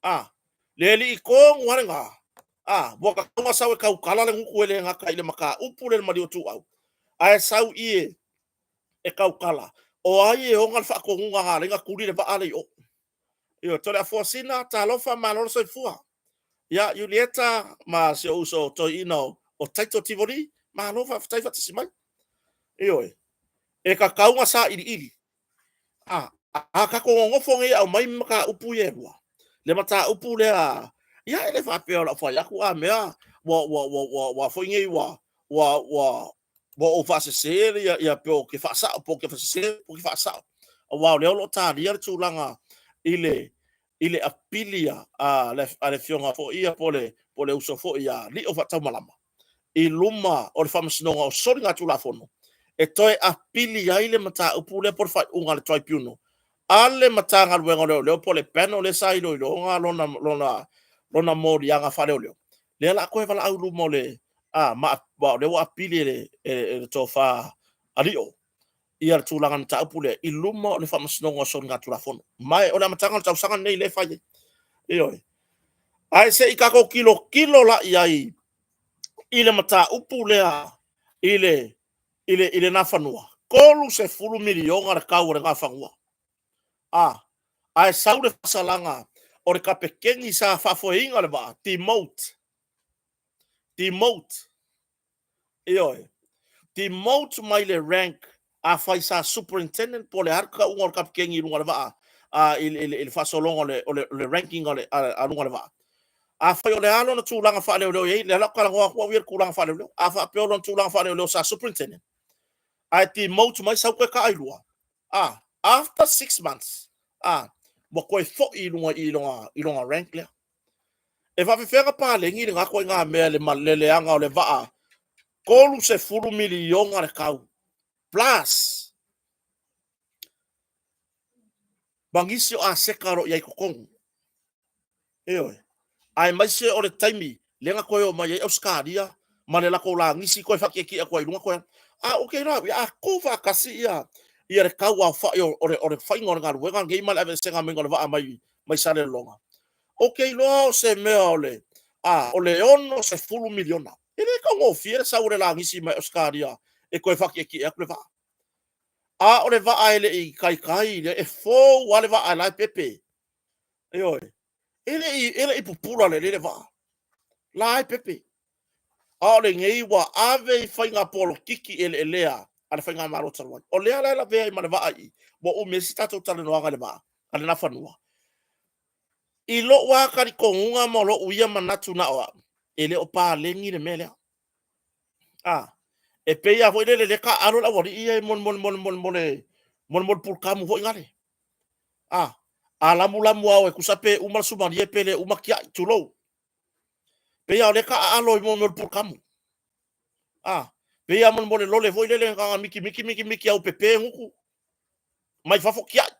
A, le alii tonu lava lena, a, ua tatau ona sau e tautala le gutu e le gata i le mataupu lea i le maliu ituau, ae sau i e e tautala, o ai e ona le faatonuga na ala ai ona tuli le vaa lea i o. Ioe, Toleafoa talofa, malo le soifua. Ia, Iulieta ma si ou uso toeaina o Taito Tivoli, malo faafetai faatasi mai. Ioe, e tatau ona sailiili. A, a tatou nonofo nei e aumai mataupu ia e lua, le mataupu lea, ia e le faapea o lau fai atu a mea ua, ua, ua, ua, ua foi nei ua, ua, ua, ua ou faasese ia, ia pe ou te faasao, pe ou te faasese, pe ou te faasao. Aua o lea o lo o talia le tulaga i le, i le apili a, a le, a le afioga foi ia po o le, po o le uso foi ia Lio Faataumalama i luma o le Faamasinoga o Soligatulafono e toe apili ai le mataupu lea po o le faaiuga a le Tribunal. a le Matagaluega o Leoleo po o le panel lea sa iloiloga lona, lona, lona moliaga faaleoleo, lea la toe valaau i luma o le, a, ma, o lea ua apili e le, e le tofa a Lio ia le tulaga mataupu lea i luma o le Faamasinoga o Soligatulafono. Ma o le amataga o le tausaga lenei lea e fai ai. Ioe. Ae se i tatou tilotilo la i ai i le mataupu lea i le i le i le Nafanua, $30 miliona le tau o le Nafanua. A, ae sau le faasalaga o le kapeteni sa faafoeina le vaa, demote, demote, ioe, demote mai le rank. Afai sa superintendent po o le a le tauga o le kapeteni i luga o le vaa, i le faasologa o le ranking a luga o le vaa. Afai o le a lona tulaga faaleoleo e i ai, lea la ou te talanoa atu au ia i le tulaga faaleoleo. A faapea o lona tulaga faaleoleo sa superintendent, ae demote mai sau toe taailua, a, after 6 months, a, ua toe foi i luga i lona, i lona rank lea. E faapefea ona paleni lena ituaiga mea le leaga o le vaa $30 miliona le tau plus ma nisi o aseta o lo o i ai i totonu. Ioe. Aemaise o le taimi lea na toe o mai ai Ausetalia ma le latou lagisi toe faatietie atu ai i luga toe. A ou te iloa au ia, a tu faatasi ia ia le tau aofai o le faiga o le galuega lenei ma le aveeseina mai o le vaa mai mai Salelologa, ou te iloa o se mea o le $60 miliona. E le taugofie le sau o le lagisi mai Ausetalia e toe faatietie atu le vaa. A o le vaa e le i taitai, e fou lava le vaa o la e pepe. Ioe. E le i pupula lelei le vaa. La e pepe. A o lenei ua ave i faiga polokiki eleelea a le Faigamalo talu ai. O lea la e lavea ai ma le vaa i i, ua umi ai se tatou talanoaga i le vaa a le Nafanua. I lou lava talitonuga ma lou ia manatu na o au, e le o paleni le mea lea. A, e pei lava foi lele lea e taaalo le aualii ia e molemole pulutamu foi nale. A, a lamulamu lava e tusa pe uma le sumalie pe le uma, tiai, tulou. Pei lava o lea e taaalo i mea o le pulutamu. A, pei lava molemole lole foi lele na ona miti miti miti miti au pepe gutu mai fafo tiai.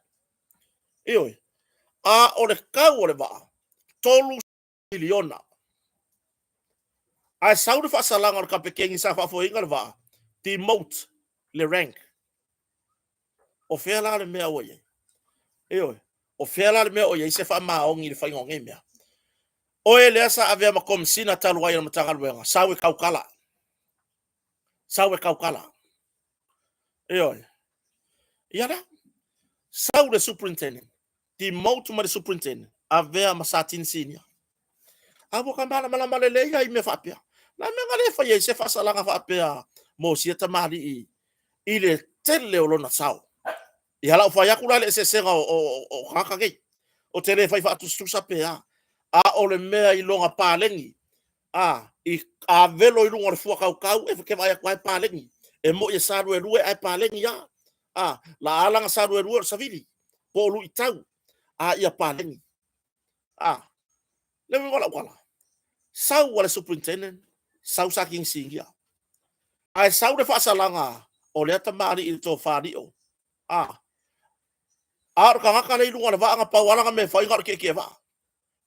Ioe. A o le tau o le vaa, $3 miliona. Ae sau le faasalaga o le kapeteni sa faafoeina le vaa, demote le rank. O fea la le mea ua i ai? Ioe. O fea la le mea o i ai se faamaoni i le faiga o nei mea? Oe lea sa avea ma Komesina talu ai o le Matagaluega, sau e tautala. Sau e tautala. Ioe. Ia lea. Sau le superintendent, demote mai le superintendent, avea ma Satini Sinia. A ua ka malamalama lelei lava i mea faapea. O le a le mea na le fai ai se faasalaga faapea mo sia tamalii i le tele o lona sao? Ia la ou fai atu la le eseesega o tagata nei. Ou te le fai faatusatusa pe a. A o le mea i lona paleni, a, i a velo i luga o le fua tautau, e te vaai atu lava e paleni. E moi e saluelue ae paleni lava. A, la ala na saluelue o le savili, po o luitau, a ia paleni. A, le uiga o lau tala, sau a le superintendent, sau Satini Sinia. Ae sau le faasalaga o lea tamalii i le tofa Lio. A, a o le tagata lea i luga o le vaa na pau lava lana mea e fai na o le tietie vaa.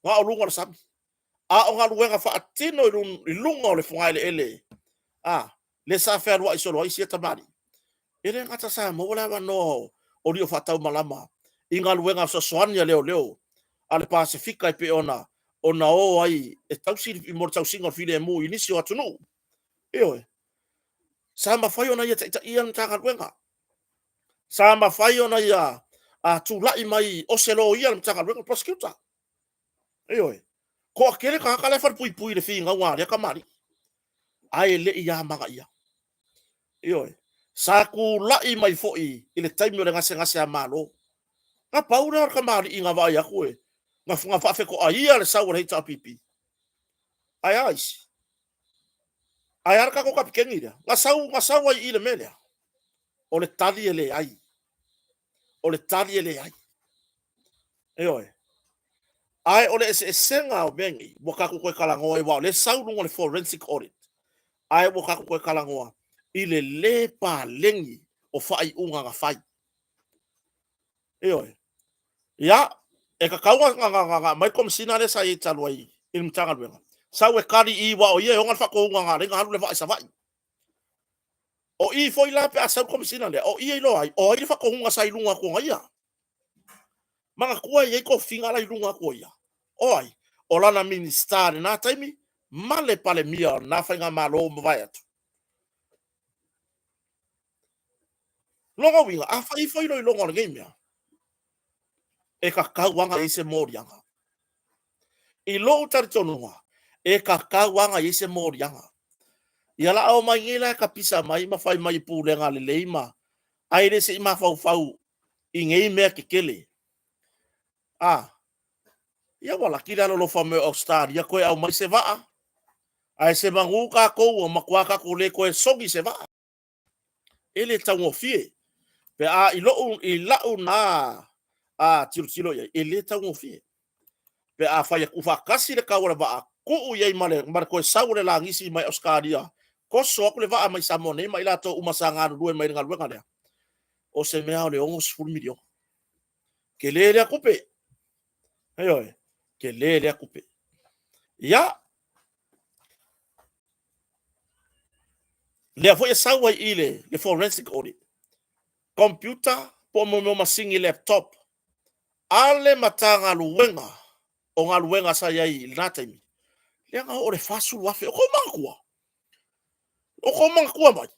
Na o luga o le sami. A o galuega faatino i luga o le fogaeleele, a, lea sa fealuai solo ai sia tamalii. E le gata sa maua le avanoa o Lio faataumalama i galuega fesoasoani a leoleo a le Pasefika e pei ona o ai e tausi mo le tausiga o le filemu i nisi o atunuu. Ioe. Sa mafai ona ia taitaia le Matagaluega. Sa mafai ona ia tulai mai o se loia le Matagaluega, prosecutor. Ioe. Toatele tagata la e falepuipui i le finauga a lea tamalii, ae le i amanaia. Ioe. Sa tulai mai foi i le taimi o le gasegase a Malo. Na pau lea o le tamalii na vaai atu e na faafetoaia le sau o le HRPP. Ae a isi? Ae a le tatou kapiteni lea? Na sau, na sau ai i le mea lea. O le tali e leai. O le tali e leai. Ioe. Ae o le eseesega o mea nei, ua tatou toe talanoa ai, aua o lea e sau luga o le forensic audit, ae ua tatou toe talanoa i le lē paleni o faaiuga na fai. Ioe. Ia, e kakau nga aumai le Komesina lea sa i ai talu ai i le Matagaluega, sau e kali i aua o ia e ona le faatonuga na ala ai ona alu le vaa i Savaii. O i foi la pe a sau le Komesina lea, o i e iloa ai o ai le faatonuga sa i luga atu o ia. Manatua e i ai tofiga la i luga atu o ia. O ai? O lana Minisita i lena taimi ma le Palemia o lena faigamalo ua mavae atu. Lona uiga, a fai ifo iloiloga o lenei mea, e tatau lava ona i ai se moliaga. I lou talitonuga, e tatau lava ona i ai se moliaga. Ia la a omai nei la e tapisa mai ma fai mai i pulega lelei ma ae le se i mafaufau i nei mea tetele. A, ia ua laki le alolofa mai o Ausetalia toe aumai se vaa, ae semanu tatou ua matua tatou le toe sogi i se vaa. E le taugofie. Pe a i lou i lau na a tilotilo i ai, e le taugofie. Pe a fai e tuufaatasi le tau o le vaa, tuu i ai ma le toe sau o le langisi mai Ausetalia, toso atu le vaa mai Samoa nei ma i latou uma sa galulue mai i le galuega lea, o se mea o le $60 miliona. Tele lea tupe. Ioe, tele lea tupe. Ia, lea foi e sau ai i le forensic audit, computer po o mea o masini laptop a le Matagaluega o Galuega sa i ai i lena taimi, lea na oo i le $40,000. O tou manatua? O tou manatua mai?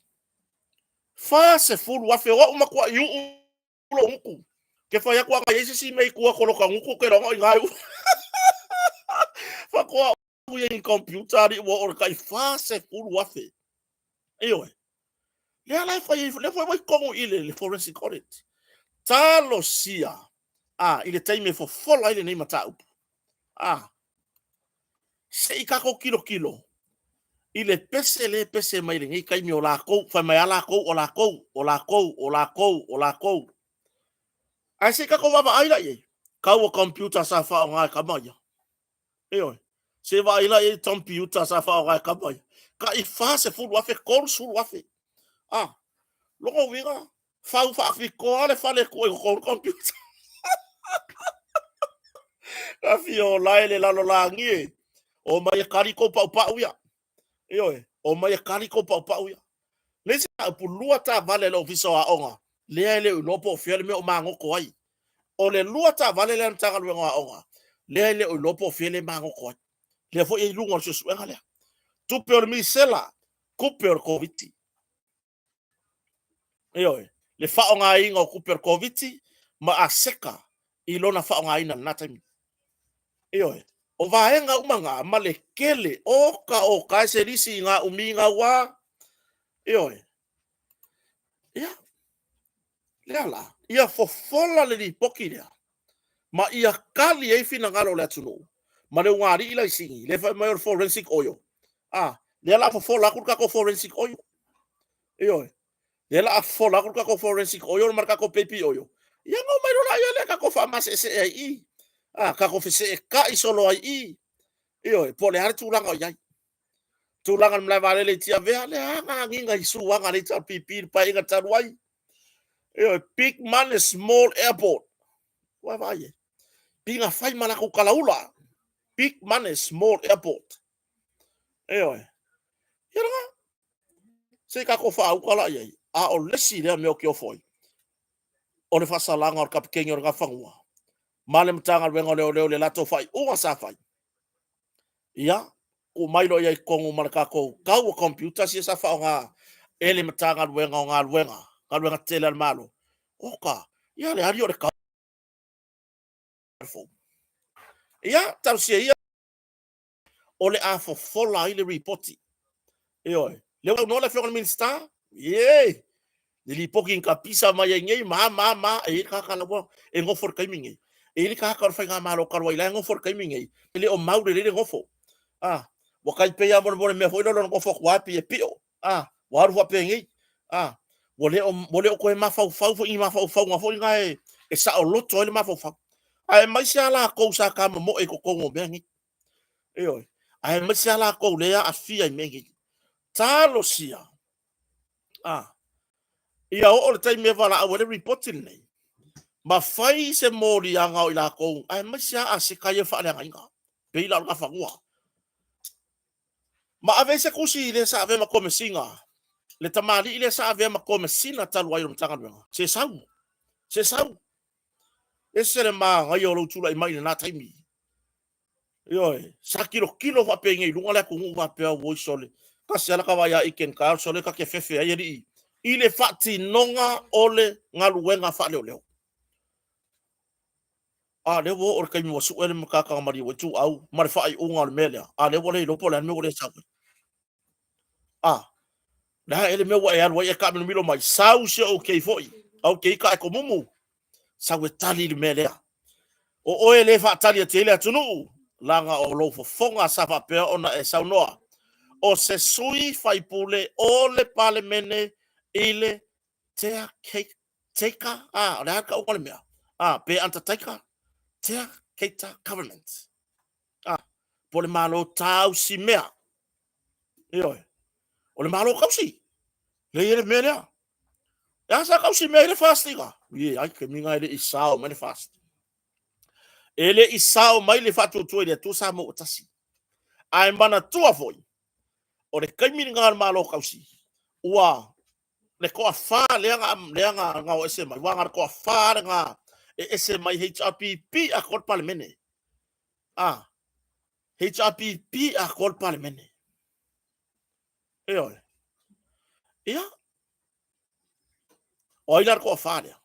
$40,000. O au matuai uu lou gutu. Ke fai atu ana i ai se isi mea i tua atu o lota gutu, ou te iloa o i ina e uu. Faatoa uu i computer alii ua oo i le tai $40,000. Ioe. Lea la e fai ai, lea foi ua i totonu i le forensic audit. Talosia a, i le taimi e fofola ai lenei mataupu. A, se i tatou tilotilo i le pese lea e pese mai lenei taimi o latou, fai mai lava latou, o latou, o latou, o latou, o latou. Ae se i tatou vaavaai la i ai, tau o computer sa faaaoga e tama ia. Ioe. Se vaai la i ai computer sa faaaoga e tama ia. Tai $40,000, $30,000. Ah, lona uiga, fau faapitoa le fale e tuu ai i totonu computer. Ka fia ola e le lalolagi e. O mai e kali kou paupau ia. Ioe, o mai e kali kou paupau ia. Le isi upu, lua taavale a le Ofisa o Aoga, lea e le o iloa po o fea le mea o magoto ai. O le lua taavale lea a le Matagaluega o Aoga, lea e le o iloa po o fea le magoto ai. Lea foi e i luga o le suesuega lea. Tupe o le misela, tupe o le Koviti. Ioe, le faaaogaina o tupe o le Koviti ma aseta i lona faaaogaina i lena taimi. Ioe, o vaega uma na ma le tele, oka oka e se lisi i ngā umi ngā wā. Ioe, ia, lea la, ia fofola le lipoti lea, ma ia kali ai finagalo o le atunuu, ma le ugāli'i la i sini, lea fai mai o le forensic oil. A, lea la fofola atu le tatou forensic oil. Ioe, lea la fofola atu le tatou forensic oil ma le tatou baby oil. Ia ona omai loa laia lea tatou faamaseesee ai i i. A, tatou feseetai solo ai i i. Ioe, po o le a le tulaga o i ai. Tulaga o le malae vaalele i Tiavea, lea na agiga i suaga a le HRPP i le paeaiga talu ai. Ioe, big money, small airport. Ua vaai ai. Pina fai ma latou talaula. Big money, small airport. Ioe. Ia lena. Se i tatou faauka la i ai. A o le isi lea mea ou te ofo ai, o le faasalaga o le kapikeni o le Nafanua ma le Matagaluega o Leoleo i le latou faaiuga sa fai. Ia, tuu mai loa i ai i totonu ma le tatou tau o computers ia sa faaaoga e le Matagaluega o Galuega, galuega tetele a le Malo. Oka, ia le ali o le tau fou. Ia, talosia ia o le a fofola ai le ripoti. Ioe. Lea ua saunoa le Afioga i le Minisita, ie, le lipoti na tapisa mai ai nei, ma, ma, ma, e i ai le tagata la ua e nofo i le taimi nei. E i ai le tagata o le faigamalo talu ai la e nofo i le taimi nei, e le o mau lelei le nofo. A, ua tai pei lava mo le mea foi lea o le nofo atu lava pei e pio. A, ua alu faapenei. A, ua le o, ua le o toe mafaufau foi i ni mafaufauga foi na e, e saoloto ai le mafaufau. Aemaise lava latou sa tamomoe i totonu o mea nei. Ioe. Aemaise lava latou lea e aafia i mea nei. Talosia, a, ia oo le taimi e valaau ai le ripoti lenei. Ma fai se moliaga o i lakou, aemaise lava aseta ia faaleagaina, pei la o le Nafanua. Ma ave ai se tusi i le sa avea ma Komesina, le tamalii lea sa avea ma Komesina talu ai o le Matagaluega, se sau, se sau. Ese le manaia o lou tulai mai i lena taimi. Ioe, sa tilotilo faapenei i luga le atunuu faapea, oi sole, tasi lava lata vaai ia Ike i taeao, sole ta te fefe ai alii i le faatinoga o le galuega faaleoleo. A o lea ua oo i le taimi ua sue le matata na maliu ai Ituau ma le faaiuga o le mea lea, a o lea ua le iloa po o le a le mea ua le sau ai. A, le a ea le mea ua e alu ai e taamilomilo mai, sau si ou kei foi, au kei ka e komumu, sau e tali le mea lea. O oe le faatali atu ai le atunuu, laga o lou fofoga sa faapea ona e saunoa, o se sui faipule o le Palemene i le tea taker, a, o le a le tauga o le mea? A, pe undertaker, tea cater government. A, po o le Malo tausi mea. Ioe. O le Malo tausi. Lea i le mea lea. E a sa tausi mea i le FAST ina? Ie, ai, taimi na e le i sao mai le FAST. E le i sao mai le faatuatua i le Atua Samoa ua tasi. Ae manatua foi, o le taimi lena o le Malo tausi, ua le toafa lea na, lea na, na o ese mai, ua na le toafa lena e ese mai HRPP atoa le Palemene. A, HRPP atoa le Palemene. Ioe. Ia, o ai la le toafa lea?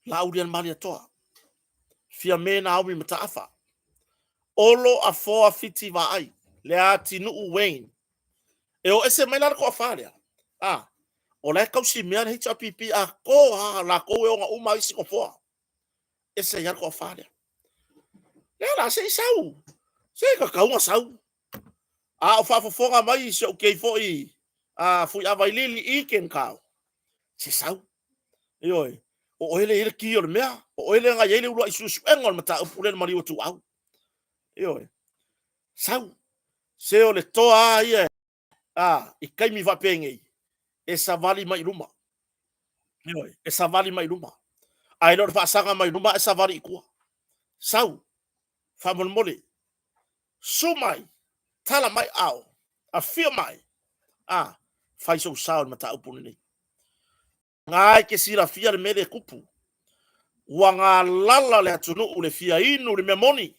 Laaulialemalietoa, Fiame Naomi Mataafa, Olo Afoa Fiti Vaai, Leatinuu Wayne. E o ese mai la le toafa lea. A, o la e tausi mea le HRPP atoa lava latou e ona uma isi nofoa. Ese ai lava le toafa lea. Lea la, se i sau. Se e tatau ona sau. A o faafofoga mai si ou kei foi a Fuiavailili i Kenkao, se sau. Ioe, o oe lea e i ai le ki o le mea, o oe lea na i ai le uluai suesuega o le mataupu lea na maliu atu au. Ioe, sau. Se o le toa lava ia a, i taimi faapenei, e savali mai i luma. Ioe, e savali mai i luma. Ae le o le faasaga mai i luma ae savali i tua. Sau, faamolemole, su mai, tala mai ao, afio mai, a, fai sou sao i le mataupu lenei. Na e te silafia le mea lea e tupu. Ua galala le atunuu le fia inu le mea moni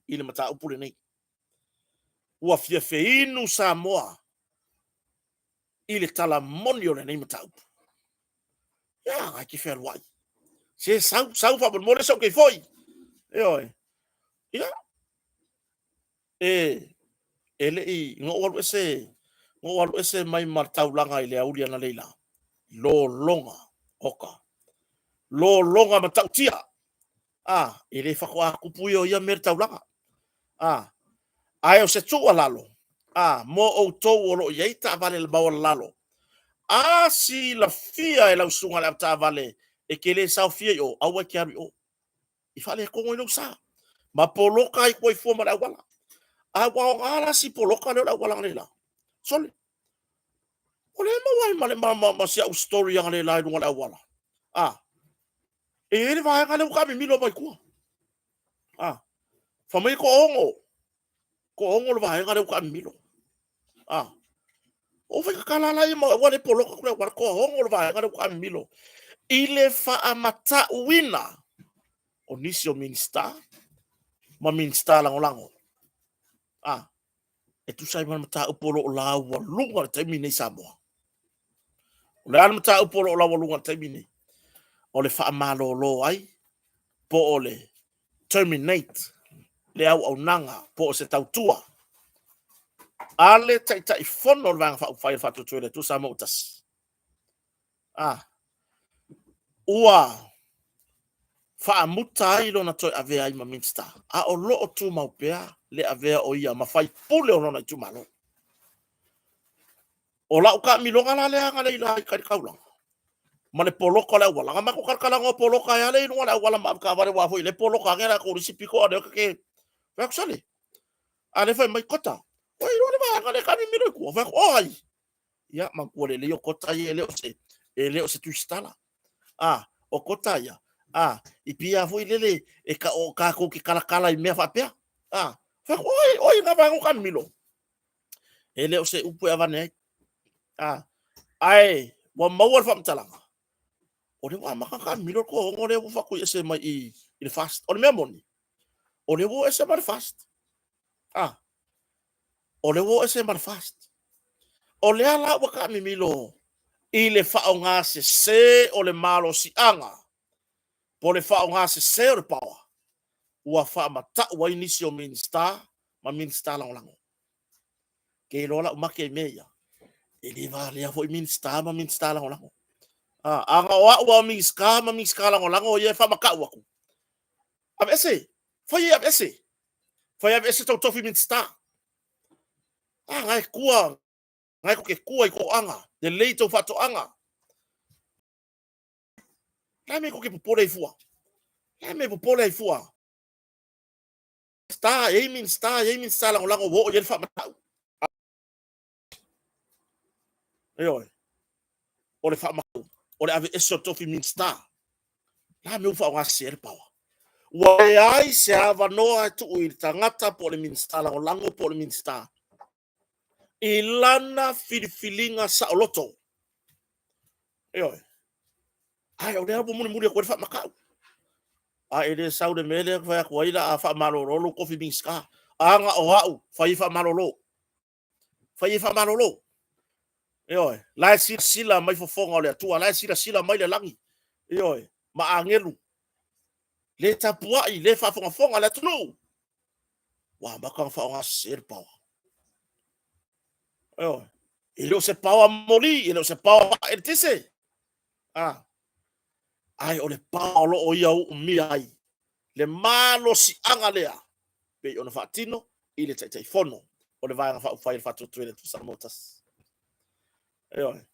i le mataupu lenei. Ua fia feinu Samoa i le tala moni o lenei mataupu. Ia, na e te fealuai. Se sau, sau faamolemole sau kei foi. Ioe. Ia, e, e le i, na ou alu ese, na ou alu ese mai ma le taulaga i le auli analeila, lologa, oka, lologa matautia, a, e le faatoa tupu ia o ia mea i le taulaga, a, ae o se tuualalo, a, mo outou o lo o i ai taavale maualalalo, a silafia e lau susuga i le avetaavale e te le saofia i o, aua e te alu i o. I faaletonu ai lou sa, ma poloka ai koe fua ma le auala. A ua aoga la si poloka lea o le auala analeila. Sole, o lea e maua ai ma, le, ma, ma, ma si au story analeila i luga o le auala. A, e i ai le vaega lea ua taamimilo mai tua. A, fai mai e toaono, toaono le vaega lea ua taamimilo. A, o fai tatala la ia ma ua le poloka atu le auala, toaono le vaega lea ua taamimilo i le faamatauina o nisi o Minisita ma Minisita Lagolago. A, e tusa ai ma le mataupu o lo o laualuga i le taimi nei i Samoa. O le a le mataupu o lo o laualuga i le taimi nei? O le faamalolo ai po o le terminate le auaunaga po o se tautua a le Taitaifono o le Vaega Faaupufai o le Faatuatua i le Atua Samoa ua Tasi. A, ua faamuta ai lona toe avea ai ma Minisita, a o lo o tumau pea le avea o ia ma faipule o lona itumalo. O lau taamiloga la lea analeila i tai i le taulaga ma le poloka o le auala. Na matou talatalanoa poloka ai lava lea i luga o le auala ma avetaavale aua foi o lea e poloka ane latou i le isi pito a o lea ke fai atu sole. A lea fai mai Kota, ua iloa le vaega lea e taamimilo i tua. Fai atu, o ai? Ia manatua lelei o Kota ia e le o se, e le o se Tusitala. A, o kota ia, a, i pia foi lele e ka, o kākou ke kalakala i mea faapea. A, fai atu, oi, oi, ngā vaega o Kamilo. E le o se upu e avane ai. A, ae, ua maua le faamatalaga, o lea ua amata ona taamilo le toaono lea ua faatuiese mai i, i le FAST. O le mea moni, o lea ua o ese ma le FAST. A, o lea ua o ese ma le FAST. O lea la ua taamimilo i le faaaoga sese o le malosiaga po o le faaaoga sese o le power, ua faamatau ai nisi o Minisita ma Minisita Lagolago. Ke iloa lau make i mea ia, e le valea foi Minisita ma Minisita Lagolago. A, ana o au a o Minisita ma Minisita Lagolago ia e faamatau atu, aveese, fai e aveese, fai e aveese tou tofi Minisita. A, na e tua, na e ke tua i toaga, lelei tou faatoaga. La me ko ke popole i fua. La me popole i fua. Minista, e i ai Minista, e i ai Minista lagolago ua oo i ai le faamatau. Ioe. O le faamatau, o le aveese o le tofi Minista. La mea ua faaaoga sese ai le power. Ua leai se avanoa e tuu i le tagata po o le Minista lagolago po o le Minista i lana filifiliga saoloto. Ioe. Ae o lea ua mulimuli atu ai le faamatau. A e le sau le mea lea fai atu ai la a faamalolo lou tofi Minista. Ana o au, fai e faamalolo. Fai e faamalolo. Ioe. La e silasila mai fofoga o le Atua, la e silasila mai le lagi. Ioe. Ma agelu. Le tapuai, le faafogafoga le atunuu. Ua amata ona faaaoga sese le power. Ioe. E le o se power moli, e le o se power eletise. Ah. Ae o le power o lo o ia uumia ai le malosiaga lea pei ona faatino i le Taitaifono o le Vaega Faaupufai o le Faatuatua i le Atua Samoa Tasi. Ioe.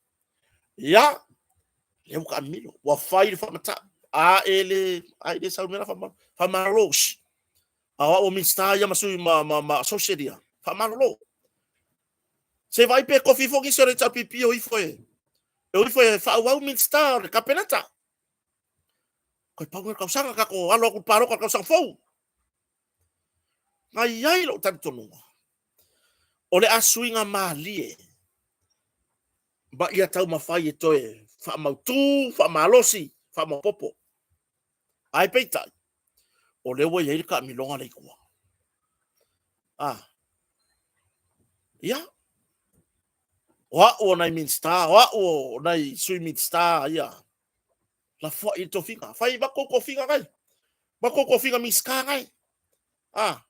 Ia, lea ua taamilo, ua fai le faamatau. A e le, a e le sau mea la faamalolo. A o au o Minisita ia ma sui ma associate ia, faamalolo. Se vaai pe tofi ifo nisi o le HRPP o ifo e, e o ifo e faaauau Minisita o le Kapeneta. Koe pau le tausaga, tatou alo atu i le palota i le tausaga fou. Na i ai lou talitonuga, o le a suiga malie ma ia taumafai e toe faamautu, faamalosi, faamaopoopo. Ae peitai, o lea ua i ai le taamiloga lea i tua. Ah. Ia. O au o nai Minista, o au o nai Sui Minista, ia. Lafoai i le tofiga. Fai matou tofiga ngai. Matou tofiga Minista ngai. Ah.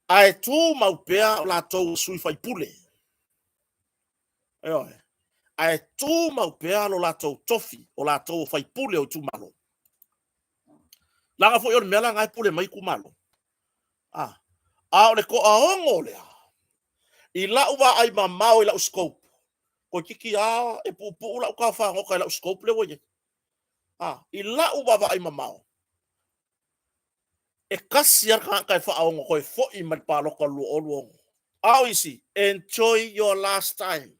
Ae tumau pea o latou sui faipule. Ioe. Ae tumau pea lo latou tofi, o latou o faipule o itumalo. Leaga foi o le mea la na e pule mai itumalo. Ah. A o le toaono lea, i lau vaai mamao i lau scope, toeitiiti lava e puupuu lau tao fagota i lau scope lea ua i ai. Ah, i lau vaavaai mamao, e tasi lava le tagata e faaono toe foi mai le palota o le 2026. A o isi, enjoy your last time.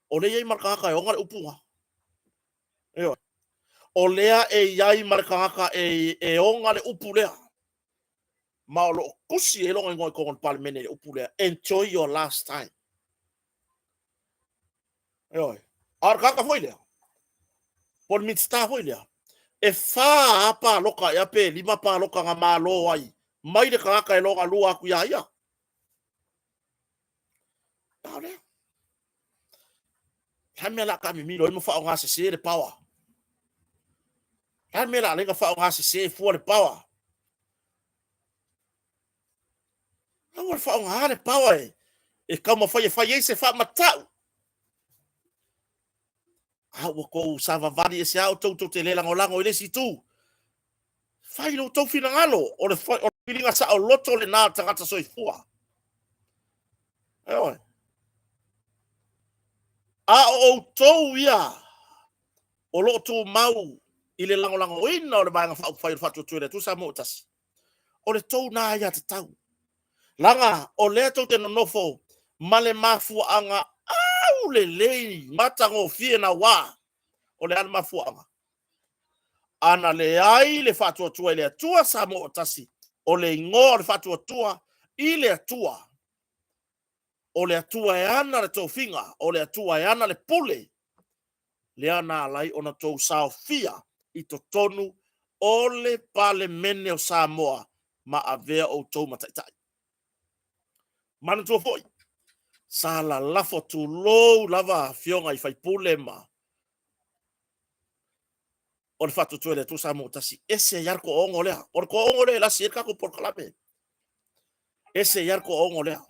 O lea e i ai ma le tagata e ona le upu lena. Ioe. O lea e i ai ma le tagata e ona le upu lea. Ma o lo o tusi ai lona igoa i totonu o le Palemene i le upu lea, enjoy your last time. Ioe. A o le tagata foi lea, po o le Minisita foi lea, e fa lava palota ea pe lima palota na malo ai mai le tagata e logalua atu iā ia. A o lea. Le a le mea o le a taamimilo ai ma faaaoga sese le power? Le a le mea o le a ala ai ona faaaoga sese fua le power? Aua le faaaoga le power e taumafai e fai ai se faamatau. A ua tou savavali ese lava outou tou te le lagolago i le isi itu. Fai lo outou finagalo, o le filiga saoloto lena o le tagata soifua. Ioe. A o outou ia o lo o tumau i le lagolagoina o le Vaega Faaupufai o le Faatuatua i le Atua Samoa ua Tasi, o le tou na aiatatau. Leaga o lea tou te nonofo ma le mafuaaga aulelei matagofie naua. O le a le mafuaaga? Ana leai le Faatuatua i le Atua Samoa Tasi, o le igoa o le Faatuatua i le Atua, o le Atua e ana le tofiga, o le Atua e ana le pule, lea na ala ai ona tou saofia i totonu o le Palemene o Samoa ma avea outou ma taitai. Manatua foi, sa lalafo tulou lava afioga i faipule ma o le Faatuatua i le Atua Samoa Tasi, ese ai lava le toaono lea. O le toaono lea e lasi ai le tatou polokalame. Ese ai lava le toaono lea.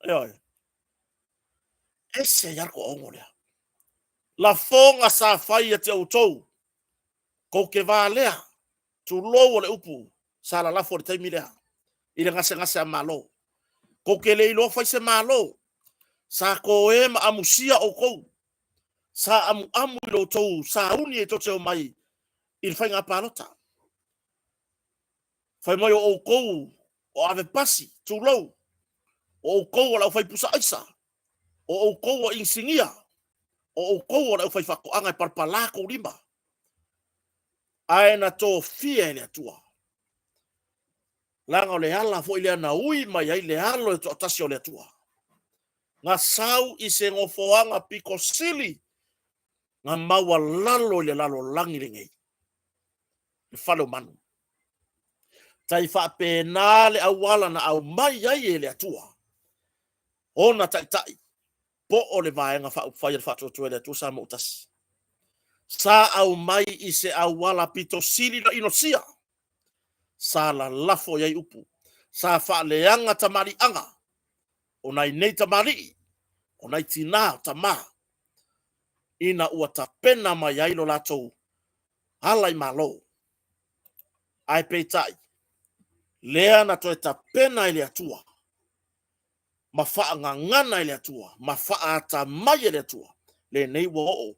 Ioe. Ese ai lava le toaono lea. Lafoga sa fai ia te outou, tou te valea, tulou o le upu sa lalafo i le taimi lea, i le gasegase a Malo. Tou te le iloa fai se Malo. Sa toe ma amusia outou. Sa amuamu i lo outou sauni e tou te omai i le faiga palota. Fai mai o outou o ave pasi, tulou, o outou o le aufaipusa aisa, o outou o inisinia, o outou o le aufaifaatoaga e palapala tou lima. Ae na tofia e le Atua. Leaga o le ala foi lea na ui mai ai le alo e toatasi o le Atua. Na sau i se nofoaga pito sili na maualalo i le lalolagi lenei, le fale o manu. Tai faapena le auala na aumai ai e le Atua ona taitai po o le Vaega Faaupufai a le Faatuatua i le Atua Samoa Tasi. Sa aumai i se auala pito sili na inosia, sa lalafo i ai upu, sa faaleaga tamaliiaga o nai nei tamalii, o nai tinā o tamā, ina ua tapena mai ai lo latou ala i Malo. Ae peitai, lea na toe tapena e le Atua, ma faagagana e le Atua, ma faaatamai e le Atua, lenei ua oo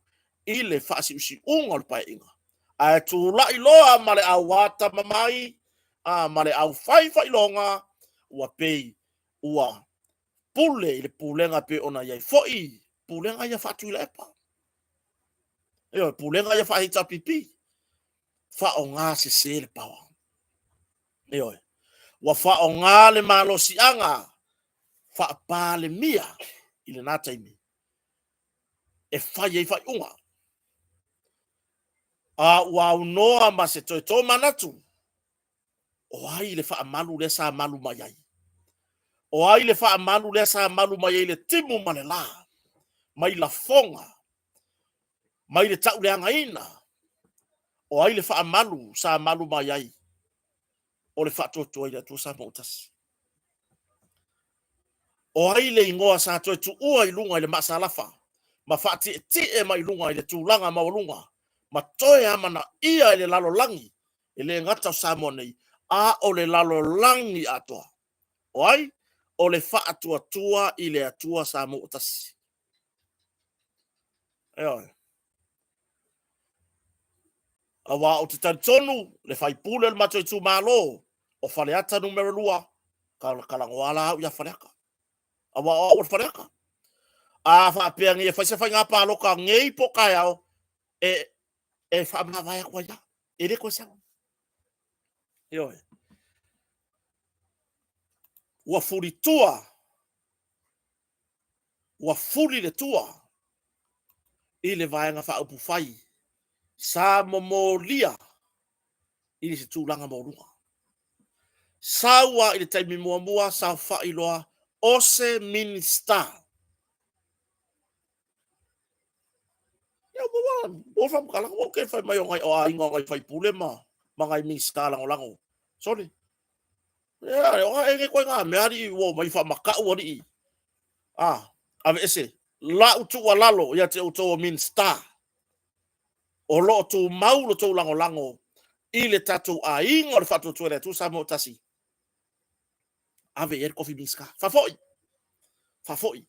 i le faasiusiuga o le paeaiga. Ae tulai loa ma le auatamamai a ma le aufaifailoga, ua pei ua pule i le pulega pei ona i ai foi pulega ia faa-Tuilaepa. Ioe, pulega ia faa-HRPP, faaaoga sese le power. Ioe. Ua faaaoga le malosiaga faapalemia i lena taimi e fai ai faaiuga. A ua aunoa ma se toe tomanatu, o ai le faamalu lea sa malu mai ai? O ai le faamalu lea sa malu mai ai le timu ma le la, mai lafoga, mai le tauleagaina? O ai le faamalu sa malu mai ai? O le faatuatua i le Atua Samoa Tasi. O ai le igoa sa toe tuua i luga i le maasalafa ma faatietie mai luga i le tulaga maualuga ma toe amanaia i le lalolagi, e le gata o Samoa nei, a o le lalolagi atoa? O ai? O le faatuatua i le Atua Samoa Tasi. Ioe. Aua ou te talitonu le faipule o le matou itumalo o Faleata numera 2, talanoa la au ia Faleata. Aua o au o le Faleata. A faapea nei e fai se faiga palota nei po o taeao, e faamavae atu ai lava. E le toe sau. Ioe. Ua fulitua, ua fuli le tua i le Vaega Faaupufai sa momolia i se tulaga maualuga. Sau lava i le taimi muamua, saofai loa o se Minisita. Ia, ua ua faamatalaga, ua ke fai mai o nai o aiga o nai faipule ma nai Minisita lagolago. Sole. Ia, o e nei koe ngā mea alii ua omai faamata'u alii. Ah, aveese. La'u tuualalo ia te outou o Minisita, o lo o tumau lo tou lagolago i le tatou aiga o le Faatuatua i le Atua Samoa Tasi, ave i ai le tofi Minisita. Faafoi. Faafoi.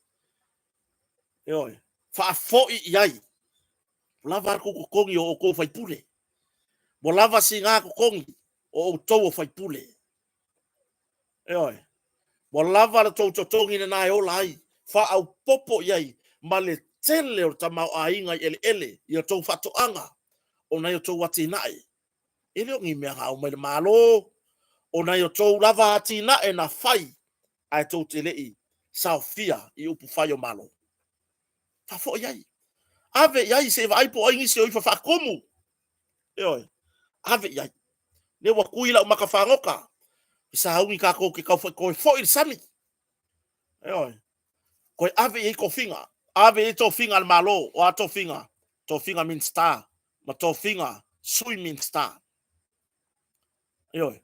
Ioe. Faafoi i ai. Ua lava a tou totogi o outou faipule. Ua lava siga totogi o outou o faipule. Ioe. Ua lava le tou totogi lena e ola ai, faaopoopo i ai ma le tele o le tamaoaiga i eleele i a outou faatoaga. O nai o tou atinae, e le o ni mea na au mai le Malo, o nai o tou lava atinae na fai ae tou te le i saofia i upu fai o Malo. Faafoi ai. Ave i ai se i vaai po o ai nisi o ifo faatumu. Ioe. Ave i ai. Lea ua tui lau maka fagota. E sauni tatou te tau toe foi i le sami. Ioe. Toe ave i ai tofiga. Ave i ai tofiga a le Malo. O a tofiga? Tofiga Minisita ma tofiga Sui Minisita. Ioe.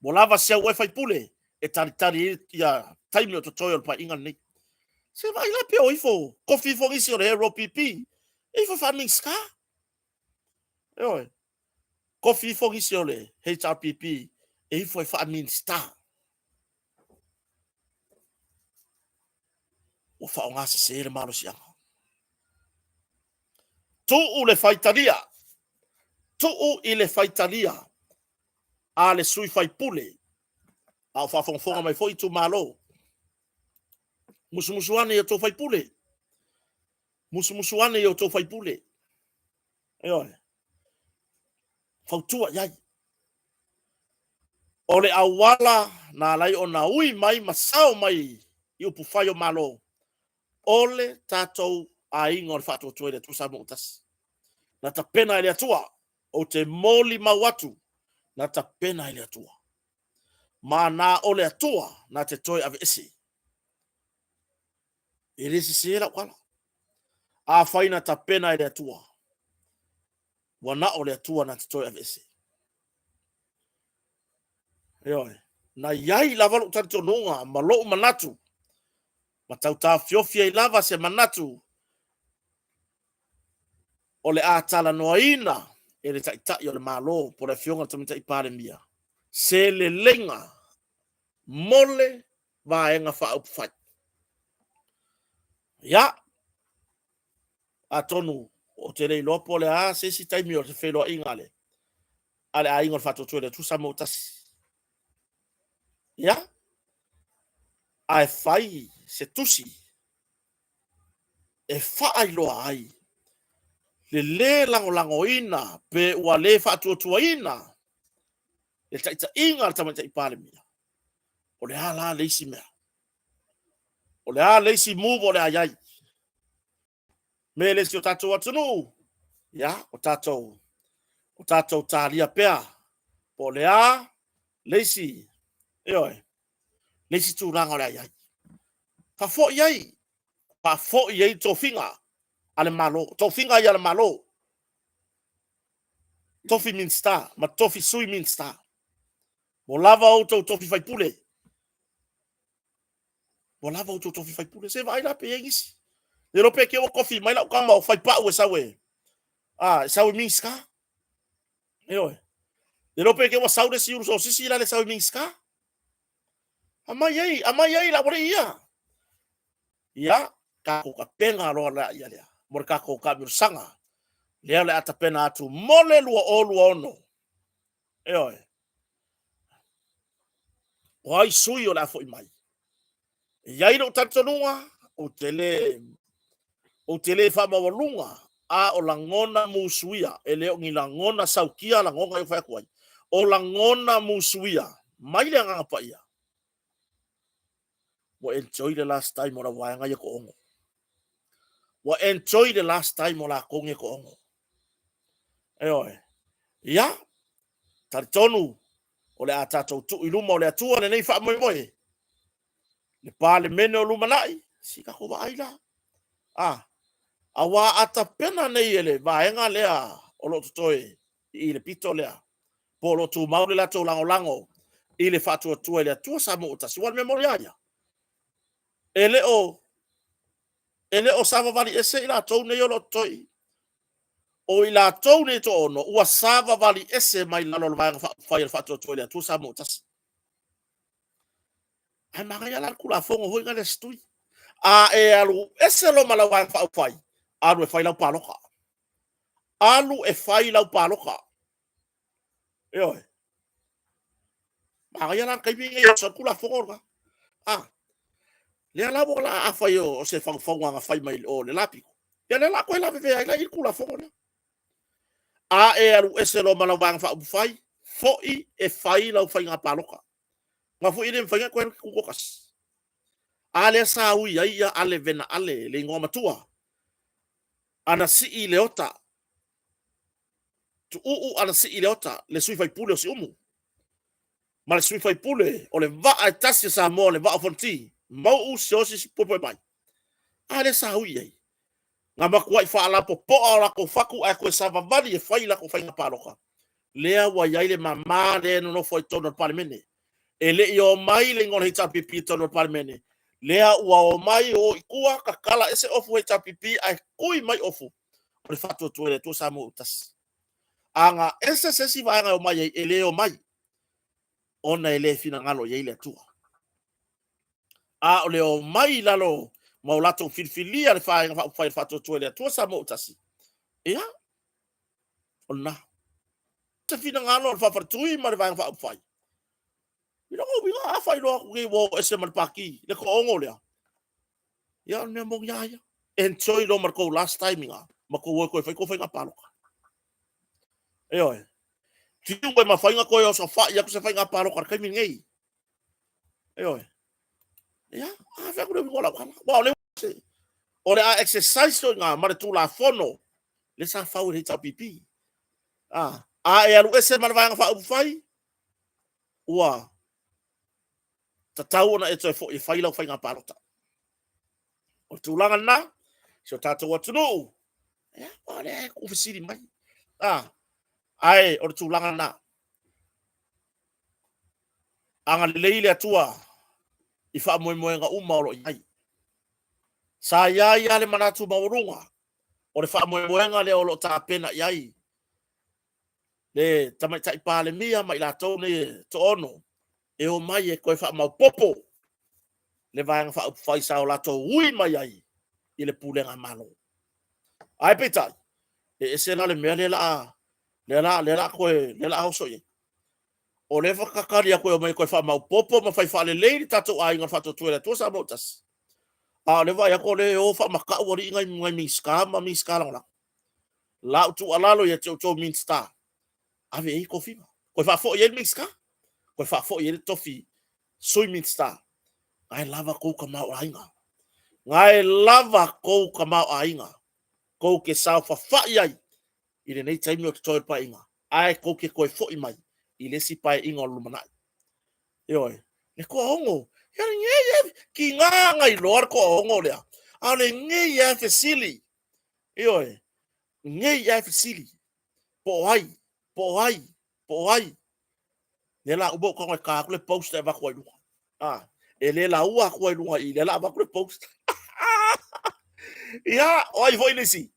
Ua lava si au oe faipule e talitali ai ia taimi o totoe o le paeaiga lenei. Se vaai la pe o ifo, kofi ifo nisi o le ROPP, e ifo faa-Minisita. Ioe. Kofi ifo nisi o le HRPP, e ifo e faa-Minisita. Ua faaaoga sese le malosiaga. Tuu le faitalia, tuu i le faitalia a le sui faipule, a o faafogafoga mai foi itumalo. Musumusu ane i outou faipule, musumusu ane i outou faipule. Ioe. Fautua i ai. O le auala na ala ai ona ui mai ma sao mai i upufai o Malo, o le tatou aiga o le Faatuatua i le Atua Samoa ua tasi. Na tapena e le Atua, ou te molimau atu, na tapena e le Atua. Ma na o le Atua na te toe aveese. E le sese lau tala. Afai na tapena e le Atua, ua na o le Atua na te toe aveese. Ioe, na i ai lava lou talitonuga ma lou manatu, ma tau taofiofi ai lava se manatu o le a talanoaina e le Taitai o le Malo po o le Afioga i le Tamaitai Palemia se leleiga mo le Vaega Faaupufai. Ia, atonu ou te le iloa po o le a se isi taimi o se feiloaiga a le a le aiga o le Faatuatua i le Atua Samoa ua tasi. Ia, ae fai se tusi e faailoa ai le lē lagolagoina pe ua lē faatuatuaina le taitaiga a le Tamaitai Palemia. O le a la le isi mea? O le a le isi move o le a i ai? Me le si o tatou atunuu, ia, o tatou, o tatou talia pea, po o le a le isi, ioe, le isi tulaga o le a i ai. Faafoi ai, faafoi ai tofiga a le Malo, tofiga ia a le Malo, tofi Minisita ma tofi Sui Minisita. Ua lava outou tofi faipule. Ua lava outou tofi faipule. Se vaai la pe i ai nisi. Le iloa pe te ua tofi mai lau tama o Faipau e sau e, a, e sau e Minisita. Ioe. Le iloa pe te ua sau le isi ulu sosisi la le sau e Minisita. Aumai ai, aumai ai la ua ia. Ia, tatou tapena loa la ia lea mo le tatou taamilosaga. Lea o le a tapena atu mo le 2026. Ioe. O ai sui o le a foi mai? E i ai lou talitonuga, ou te le, ou te le faamaualuga, a o lagona musuia, e le o ni lagona saukia lagona e fai atu ai. O lagona musuia mai le Agaga Paia, ua enjoy le last time o lau vaega ia toaono. Ua enjoy le last time o latou nei toaono. Ioe. Ia, talitonu o le a tatou tuu i luma o le Atua lenei faamoemoe. Le Palemene o lumanai, si tatou vaai la. A, aua a tapena nei e le vaega lea o lo o totoe i le pito lea, po o lo o tumau le latou lagolago i le faatuatua i le Atua Samoa ua tasi. Aua o le mea moni lava ia, e le o, e le o savavali ese i latou nei o lo o totoe i i. O i latou nei e toaono ua savavali ese mai lalo o le Vaega Faaupufai a le Faatuatua i le Atua Samoa ua tasi. Ae manaia la le Tulafono foi lea se tui. A e alu ese loa ma lau Vaega Faaupufai, alu e fai lau palota. Alu e fai lau palota. Ioe. Manaia la le taimi lenei o le Tulafono lena. A, lea la ua la afai o se fagufaguga na fai mai o le la pito, ia lea la toe lavevea ai la i le Tulafono lea. A e alu ese loa ma lau Vaega Faaupufai, foi e fai lau faiga palota. Aua foi e le mafai ona e toe alu e te tutoatasi. A lea sa ui ai ia Ale Vena Ale le igoa matua, Anasii Leota, Tuuu Anasii Leota, le sui faipule o Siumu, ma le sui faipule o le vaa e tasi a Samoa, le Vaa o Fonoti, Mauu Siaosi Puepuemai. A lea sa ui ai, na matuai faalapopoa o latou fatu ae toe savavali e fai latou faiga palota, lea ua i ai le mama lea e nonofo ai i totonu o le Palemene. E le i omai le igoa o le HRPP i totonu o le Palemene, lea ua omai o i tua, tatala ese ofu HRPP ae tui mai ofu o le Faatuatua i le Atua Samoa ua Tasi. A na ese se isi vaega e omai ai, e le omai, ona e le finagalo i ai le Atua. A o le omai i lalo ma o latou filifilia le Vaega Faaupufai o le Faatuatua i le Atua Samoa ua Tasi, ia, o lena. Se finagalo o le faafaletui ma le Vaega Faaupufai. I lona uiga, a faailoa atu nei ua o ese ma le Pati, le toaono lea, ia o le mea moni lava ia. Enjoy loa ma le tou last time i ina, ma tou o e toe fai tou faiga palota. Ioe. Fiu e mafai ona toe osofai atu se faiga palota i le taimi lenei. Ioe. Ia, a fai atu le uiga o lau tala. Aua o lea o le a exercise toi ina ma le Tulafono lea sa fau e le HRPP. A e alu ese ma le Vaega Faaupufai, ua tatau ona e toe foi e fai lau faiga palota. O le tulaga lena, si o tatou atunuu, ia, o lea e tuufesili mai. Ae o le tulaga lena. Agalelei le Atua i faamoemoega uma o lo o i ai. Sa i ai lava le manatu maualuga o le faamoemoega lea o lo o tapena i ai le Tamaitai Palemia ma i latou nei e toaono e omai e toe faamaopoopo le Vaega Faaupufai sa o latou ui mai ai i le pulega Malo. Ae peitai, e ese la le mea lea la lea la lea la toe lea la oso i ai. O lea fatatali atu e omai e toe faamaopoopo ma fai faalelei le tatou aiga o le Faatuatua i le Atua Samoa ua Tasi. A o lea vaai atu o lea e o faamatau alii nai Minisita ma Minisita Lagolago. Lau tuualalo ia te outou Minisita, ave i ai tofiga. Toe faafoi ai le Minisita, toe faafoi ai le tofi Sui Minisita. Na e lava tou tamaoaiga. Na e lava tou tamaoaiga. Tou te saofafai ai i lenei taimi o totoe o le Paeaiga, ae tou te toe foi mai i le isi Paeaiga o le lumanai. Ioe, le toaono, ia lenei e, tiga na iloa le toaono lea, a o lenei lava e fesili. Ioe, nei lava e fesili, po o ai, po o ai, po o ai. Lea la uma ou tago e ta atu le poster e avatu ai luga. Ah, e le laua atu ai luga i lea la avatu le poster. Ia, o ai foi nisi?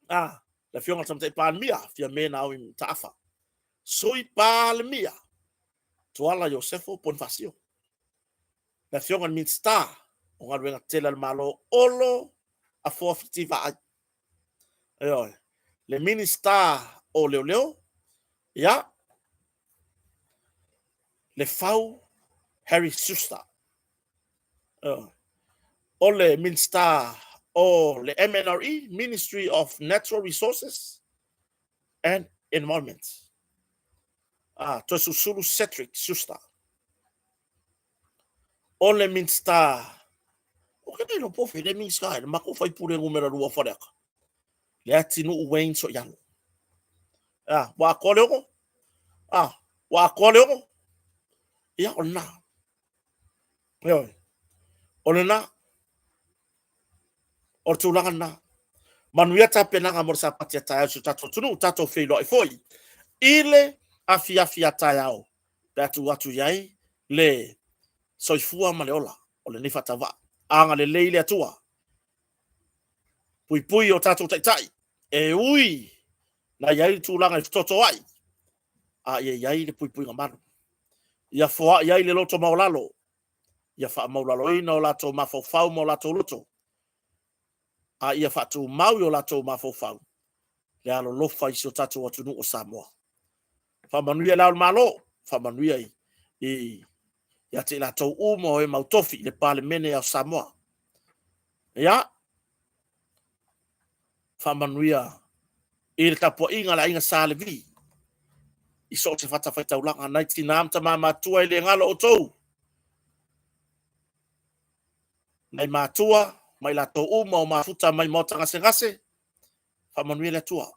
Ah, le afioga i le Tamaitai Palemia, Fiame Naomi Mataafa. Sui Palemia, Tuala Iosefo Ponifasio. Le afioga i le Minisita o Galuega Tetele a le Malo, Olo Afoa Fitivaai. Ioe. Le Minisita o Leoleo, ia, Lefau Harry Schuster. Ioe. O le Minisita o le MNRE, Ministry of Natural Resources and Environment. Ah, Toesulusulu Cedric Schuster. O le Minisita, o ke nei po le Minisita, le matou faipule numera 2 o Faleata, Leatinuu Wayne Soiano. Ah, ua atoa le ono? Ah, ua atoa le ono? Ia, o lena. Ioe. O lena. O le tulaga lena. Manuia tapenaga mo le Sapati a taeao i si o tatou atunuu, tatou feiloai foi i le afiafi a taeao pe a tuu atu i ai le soifua ma le ola o lenei faatauvaa. Agalelei le Atua, puipui o tatou taitai, e ui na i ai le tulaga i fetotoai, a ia i ai le puipuiga malu. Ia foai ai le loto maualalo, ia faamaualaloina o latou mafaufau ma o latou loto, a ia faatumau i o latou mafaufau le alolofa i si o tatou atunuu o Samoa. Faamanuia i Le Ao o le Malo, faamanuia i ia te i latou uma o e mau tofi i le Palemene o Samoa. Ia, faamanuia I le tapuaiga a le aiga Sa Levi, i so o se fatafaitaulaga, nai tinā ma tamā matutua e le galo outou, nai matua ma i latou uma o mafuta mai maota gasegase, faamanuia le Atua.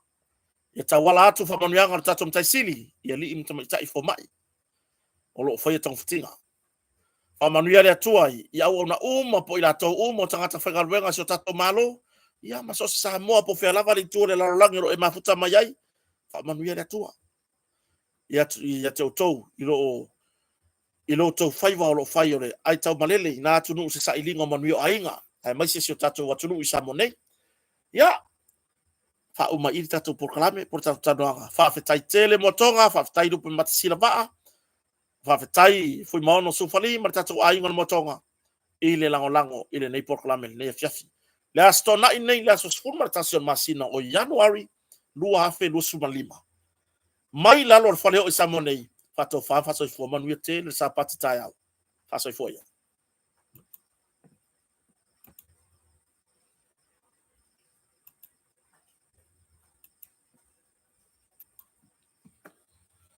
Ia tauala atu faamanuiaga o le tatou Matai Sili i alii ma tamaitai fomai o lo o faia togafitiga. Faamanuia le Atua i auauna uma po o i latou uma o tagata faigaluega a si o tatou Malo, ia ma so o se Samoa po o fea lava le itu o le lalolagi o lo o e mafuta mai ai, faamanuia le Atua ia te outou i lo outou faiva o lo o fai o le aitaumalele i na atunuu i se sailiga o manuia o aiga, aemaise si o tatou atunuu i Samoa nei. Ia, faauma ai i i le tatou polokalame po o le tatou talanoaga. Faafetai tele Moatoga, faafetai Lupematasila Vaa, faafetai Fuimaono Sufali ma le tatou aiga o le Moatoga i le lagolago i lenei polokalame i lenei afiafi. Le Aso Toonai lenei, le aso 11 o le masina o Ianuari 2025. Mai lalo o le faleoo i Samoa nei, faatofa ma faasoifua manuia tele le Sapati taeao. Faasoifua ia.